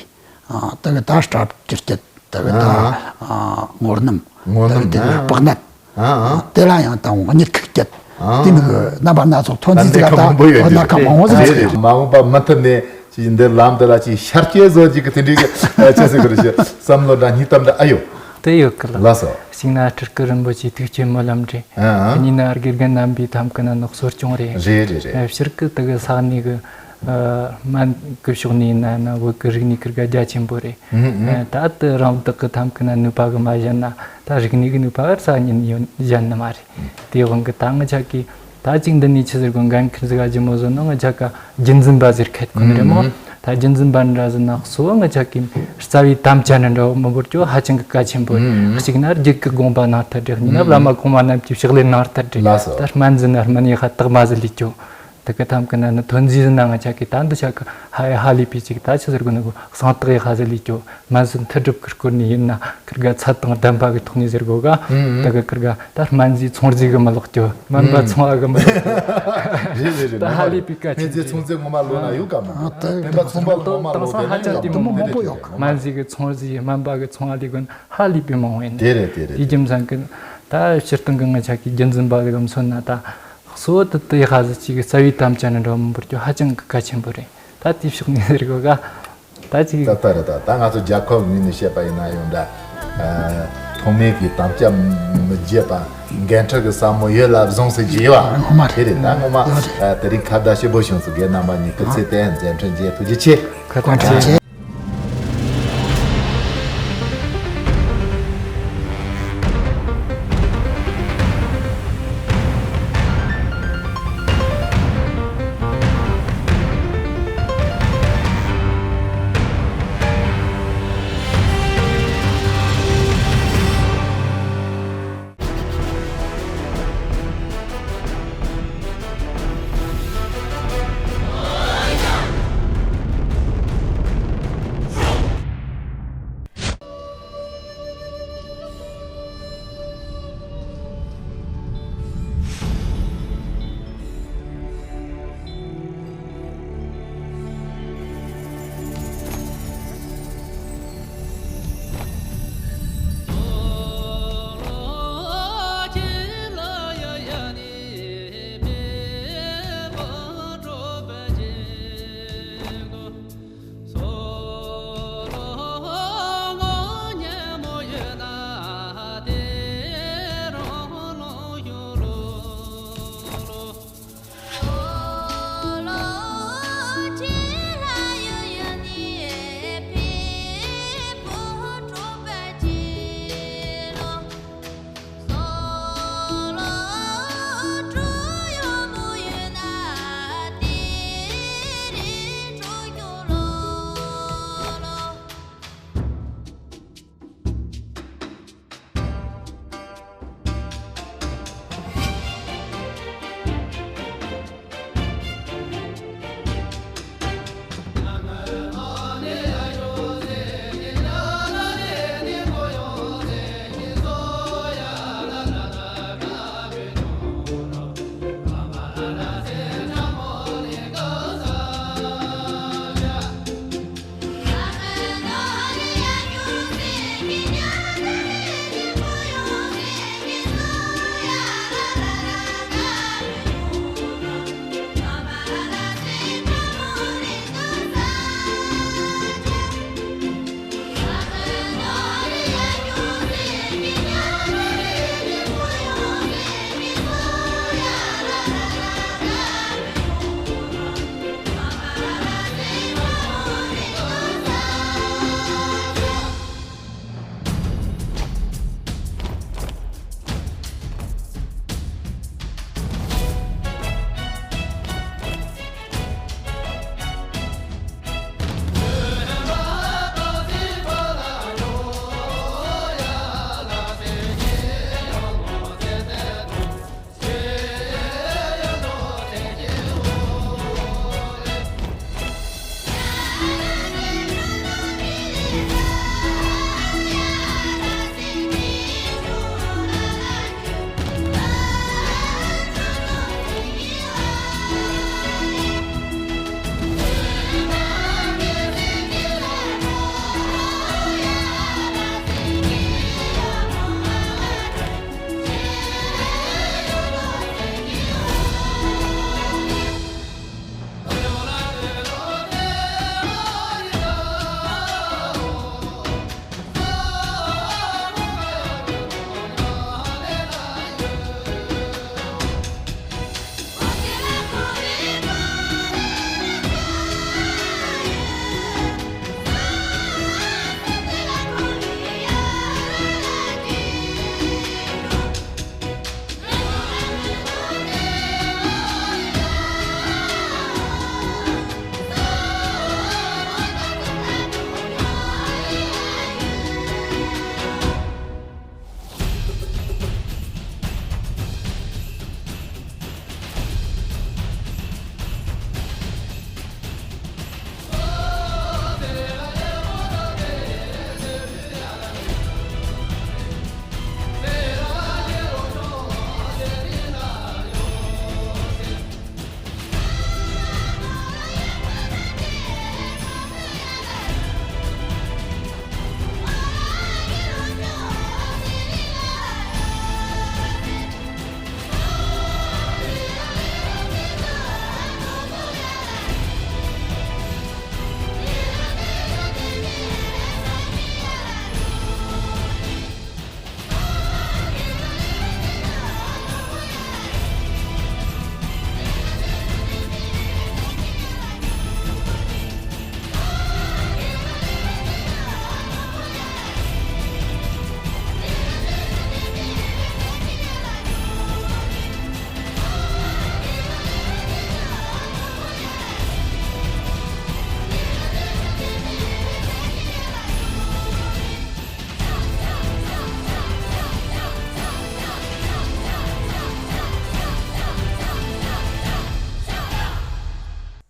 ཨ་ད་གི་ད་སྲབ་ཀྱི་སྐྱེད། ད་གི་ད་ཨ་ངོར་སྣུམ། ངོར་སྣུམ། ད་གི་དེ་ནས་ཨ་སྤགས་ནད། ཨ་ཨ། དེ་ལ་ཡང་ད་འོང་གཉིད་ཁུག་སྐྱེད། ཨ་དེ་ནི་གི་རྣམ་པ་སྣ་ཚོགས་ཐོན་རྫས་ཟིག་ད་སྣ་ཁ་མང་པོ་ཡོད་རེད། མ་འོངས་པ་མུ་མཐུད་ནས་ཅིག་འདི་ལམ་དེ་ལ་ཅིག་ཤར་སྐྱེད་བཟོ་རྒྱུ་གི་དེ་འདྲའི་གི་ཅི་ཟེར་གི་རེད། བསམ་བློ་འདྲ་སྙིང་གཏམ་འདྲ་ཨ་ཡོད། དེ་ཡོད་གི་ལ། ལགས་སོ། གཅིག་ན་སྤྲུལ་སྐུ་རིན་པོ་ཆེའི་ཐུགས་བསྐྱེད་སྨོན་ལམ་རེད། ཨ་ཨ། གཉིས་ན་དགེ་རྒན་རྣམ་པའི་ཐམ་གི་ན་ནོག་གསོ་སྐྱོང་རེད། རེད་རེད་རེད། ཕྱིར་གི་དེ་གི་ས་གནས་གི་སྨན་གི་ཕྱོགས་ནས་ཡིན་ན་ན་བོད་གི་རིག་གནས་ཁིར་ག་རྒྱ་ཆེན་པོ་རེད། ཨུ་ཨུ། ད་དེ་རང་བདག་གི་ཐམ་གི་ན་ནུས་པ་གི་མ་གཞན་ན་ད་རིག་གནས་གི་ནུས་པ་གར་ས་གཉིས་ཡོད་གཞན་ནི་མ་རེད། དེའི་དབང་གི་ད་ང་ཅག་གི་ད་ཅིག་འདི་ནས་ཆི་ཟེར་དགོས། འགན་ཁུར་ཟིག་ག་ཅི་མོ་བཟོ་ན་ང་ཅག་ག་རྒྱུན་འཛིན་པ་ཟེར་ཁད་ཁོ་ནི་རེད་མོ། ཨུ་ཨུ། ད་རྒྱུན་འཛིན་པ་འདྲ་ཟིག་ན་གཙོ་བོ་ང་ཅག་གི་རྩ་བའི་དམ་བཅའ་ནི་འདྲ་བོ་མི་འབོར་ཅོ་ཧ་ཅང་གི་གལ་ཆེན་པོ་རེད། ཨུ་ཨུ། གཅིག་ན་རྒྱུད་གི་དགོངས་པ་ནང་ལྟར་རེད། གཉིས་ན་ཨུ་བླ་མ་གོང་མ་རྣམས་ཀྱི་ཕྱག་ལས་ནང་ལྟར་རེད། ལགས་སོ། ད་སྨན་ཟིག་ན་སྨན་ཡི་ཧ་རྟགས་མ་ཟིག་ལས་ཅོ། དེ་གི་ཐམ་གི་ན་ནི་ཐོན་རྫས་ཟིན་ན་ང་ཅག་གི་ད་འདི་ཆ་གི་ཧ་ཧ་ལས་པའི་ཅིག་ད་ཆི་ཟེར་དགོས་ནི་གོ་གསང་རྟགས་ཡི་ཧ་ཟིག་ལས་ཅོ། སྨན་ཟིན་མཐུ་སྒྲུབ་ཀྱི་སྐོར་ནས་ཡིན་ན་ཁིར་ག་ཚད་དང་ལྡན་པ་གི་ཐོག་ནས་ཟེར་དགོས་ག་ཨུམ། དེ་གི་ཁིར་ག་ད་སྨན་རྫས་ཚོང་རྫས་གི་མི་ལོག་ཅོ། སྨན་པ་ཨུམ། ཚོང་བ་གི་མི་ལོག་ཅོ། རེད་རེད་རེད། ད་ཧ་ལས་པའི་གལ་ཆེན་སྨན་རྫས་ཚོང་རྫས་ངོ་མ་ལོ་ན་ཡོད་ག་མ། ཨ་ད་སྨན་པ་ཚོང་པ་ལ་ངོ་མ་ལོ་དང་སང་ཧ་ཅང་དེ་མང་པོ་ཡོད་ག། སྨན་རྫས་གི་ཚོང་རྫས་སྨན་པ་གི་ཚོང་བ་ལས་གོ་ཧ་ལས་པའི་མང་བོ་ཡིན། དེ་རེད་དེ་རེད། དེ་རྒྱུ་མཚན་གི་ད་སྤྱིར་བཏང་གི་ང་ཅག་གི་རྒྱུན་འཛིན་པ་གི་མཚོན་ན་ད། གཙོ་བོ་དེ་དེ་ཧ་ཟི་ཅིག་རྩ་བའི་དམ་བཅའ་ནི་འདྲ་མི་འབོར་རྒྱུ་ཧ་ཅང་གི་གལ་ཆེན་པོ་རེད། ད་དེའི་ཕྱོགས་ནས་ཟེར་དགོས་ག་ད་ཅིག་ད་ལྟ་རེད། ད་ད་ང་ཚོ་རྒྱལ་ཁབ་ངོས་ནས་བཤད་པ་ཡིན་ན་ཡང་འདྲ། ཨ་ཐོག་མའི་གི་དམ་བཅའ་མི་བརྗེད་པ། འགན་འཁྲི་གི་ཟབ་མོ་ཡིད་ལ་བཟུང་ཟེར་གྱི་ཡོད་པ། ངོ་མ་རེད། དེ་རེད། ད་ངོ་མ་ཨ་དེ་རིང་ཁ་བརྡ་ཞིབ་པོ་བྱུང་སོང་། རྒན་རྣམ་པ་གཉིས་སྐུ་ཚེ་བརྟན། མཛད་འཕྲིན་རྒྱས་ཐུགས་རྗེ་ཆེ། ཁ་ཐག་ཆད།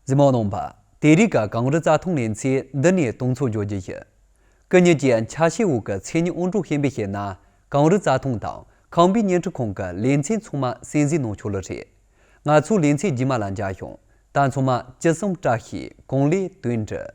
གཟིགས་མོ་རྣམ་པ། དེ་རིང་གི་གངས་རི་རྩྭ་ཐང་ལེ་ཚན་འདི་ནས་གཏོང་ཚོགས་རྒྱག་རྒྱུ་ཡིན། སྐུ་ཉིད་ཀྱི་ཆ་ཤས་འོག་གི་མཚན་ཉིད་དབང་གྲགས་ཤན་པས་བཤད་ན། གངས་རི་རྩྭ་ཐང་དང་ཁམས་པའི་བརྙན་འཕྲིན་ཁང་གི་ལེ་ཚན་ཚང་མ་གསན་གཟིགས་གནང་ཆོག་ལེ་རེད། ང་ཚོའི་ལེ་ཚན་རྗེས་མ་ལ་མཇལ་ཡོང་། ད་ཚང་མ་ཅི་བསམ་བཀྲ་ཤིས་གང་ལེགས་དོན་འགྲུབ།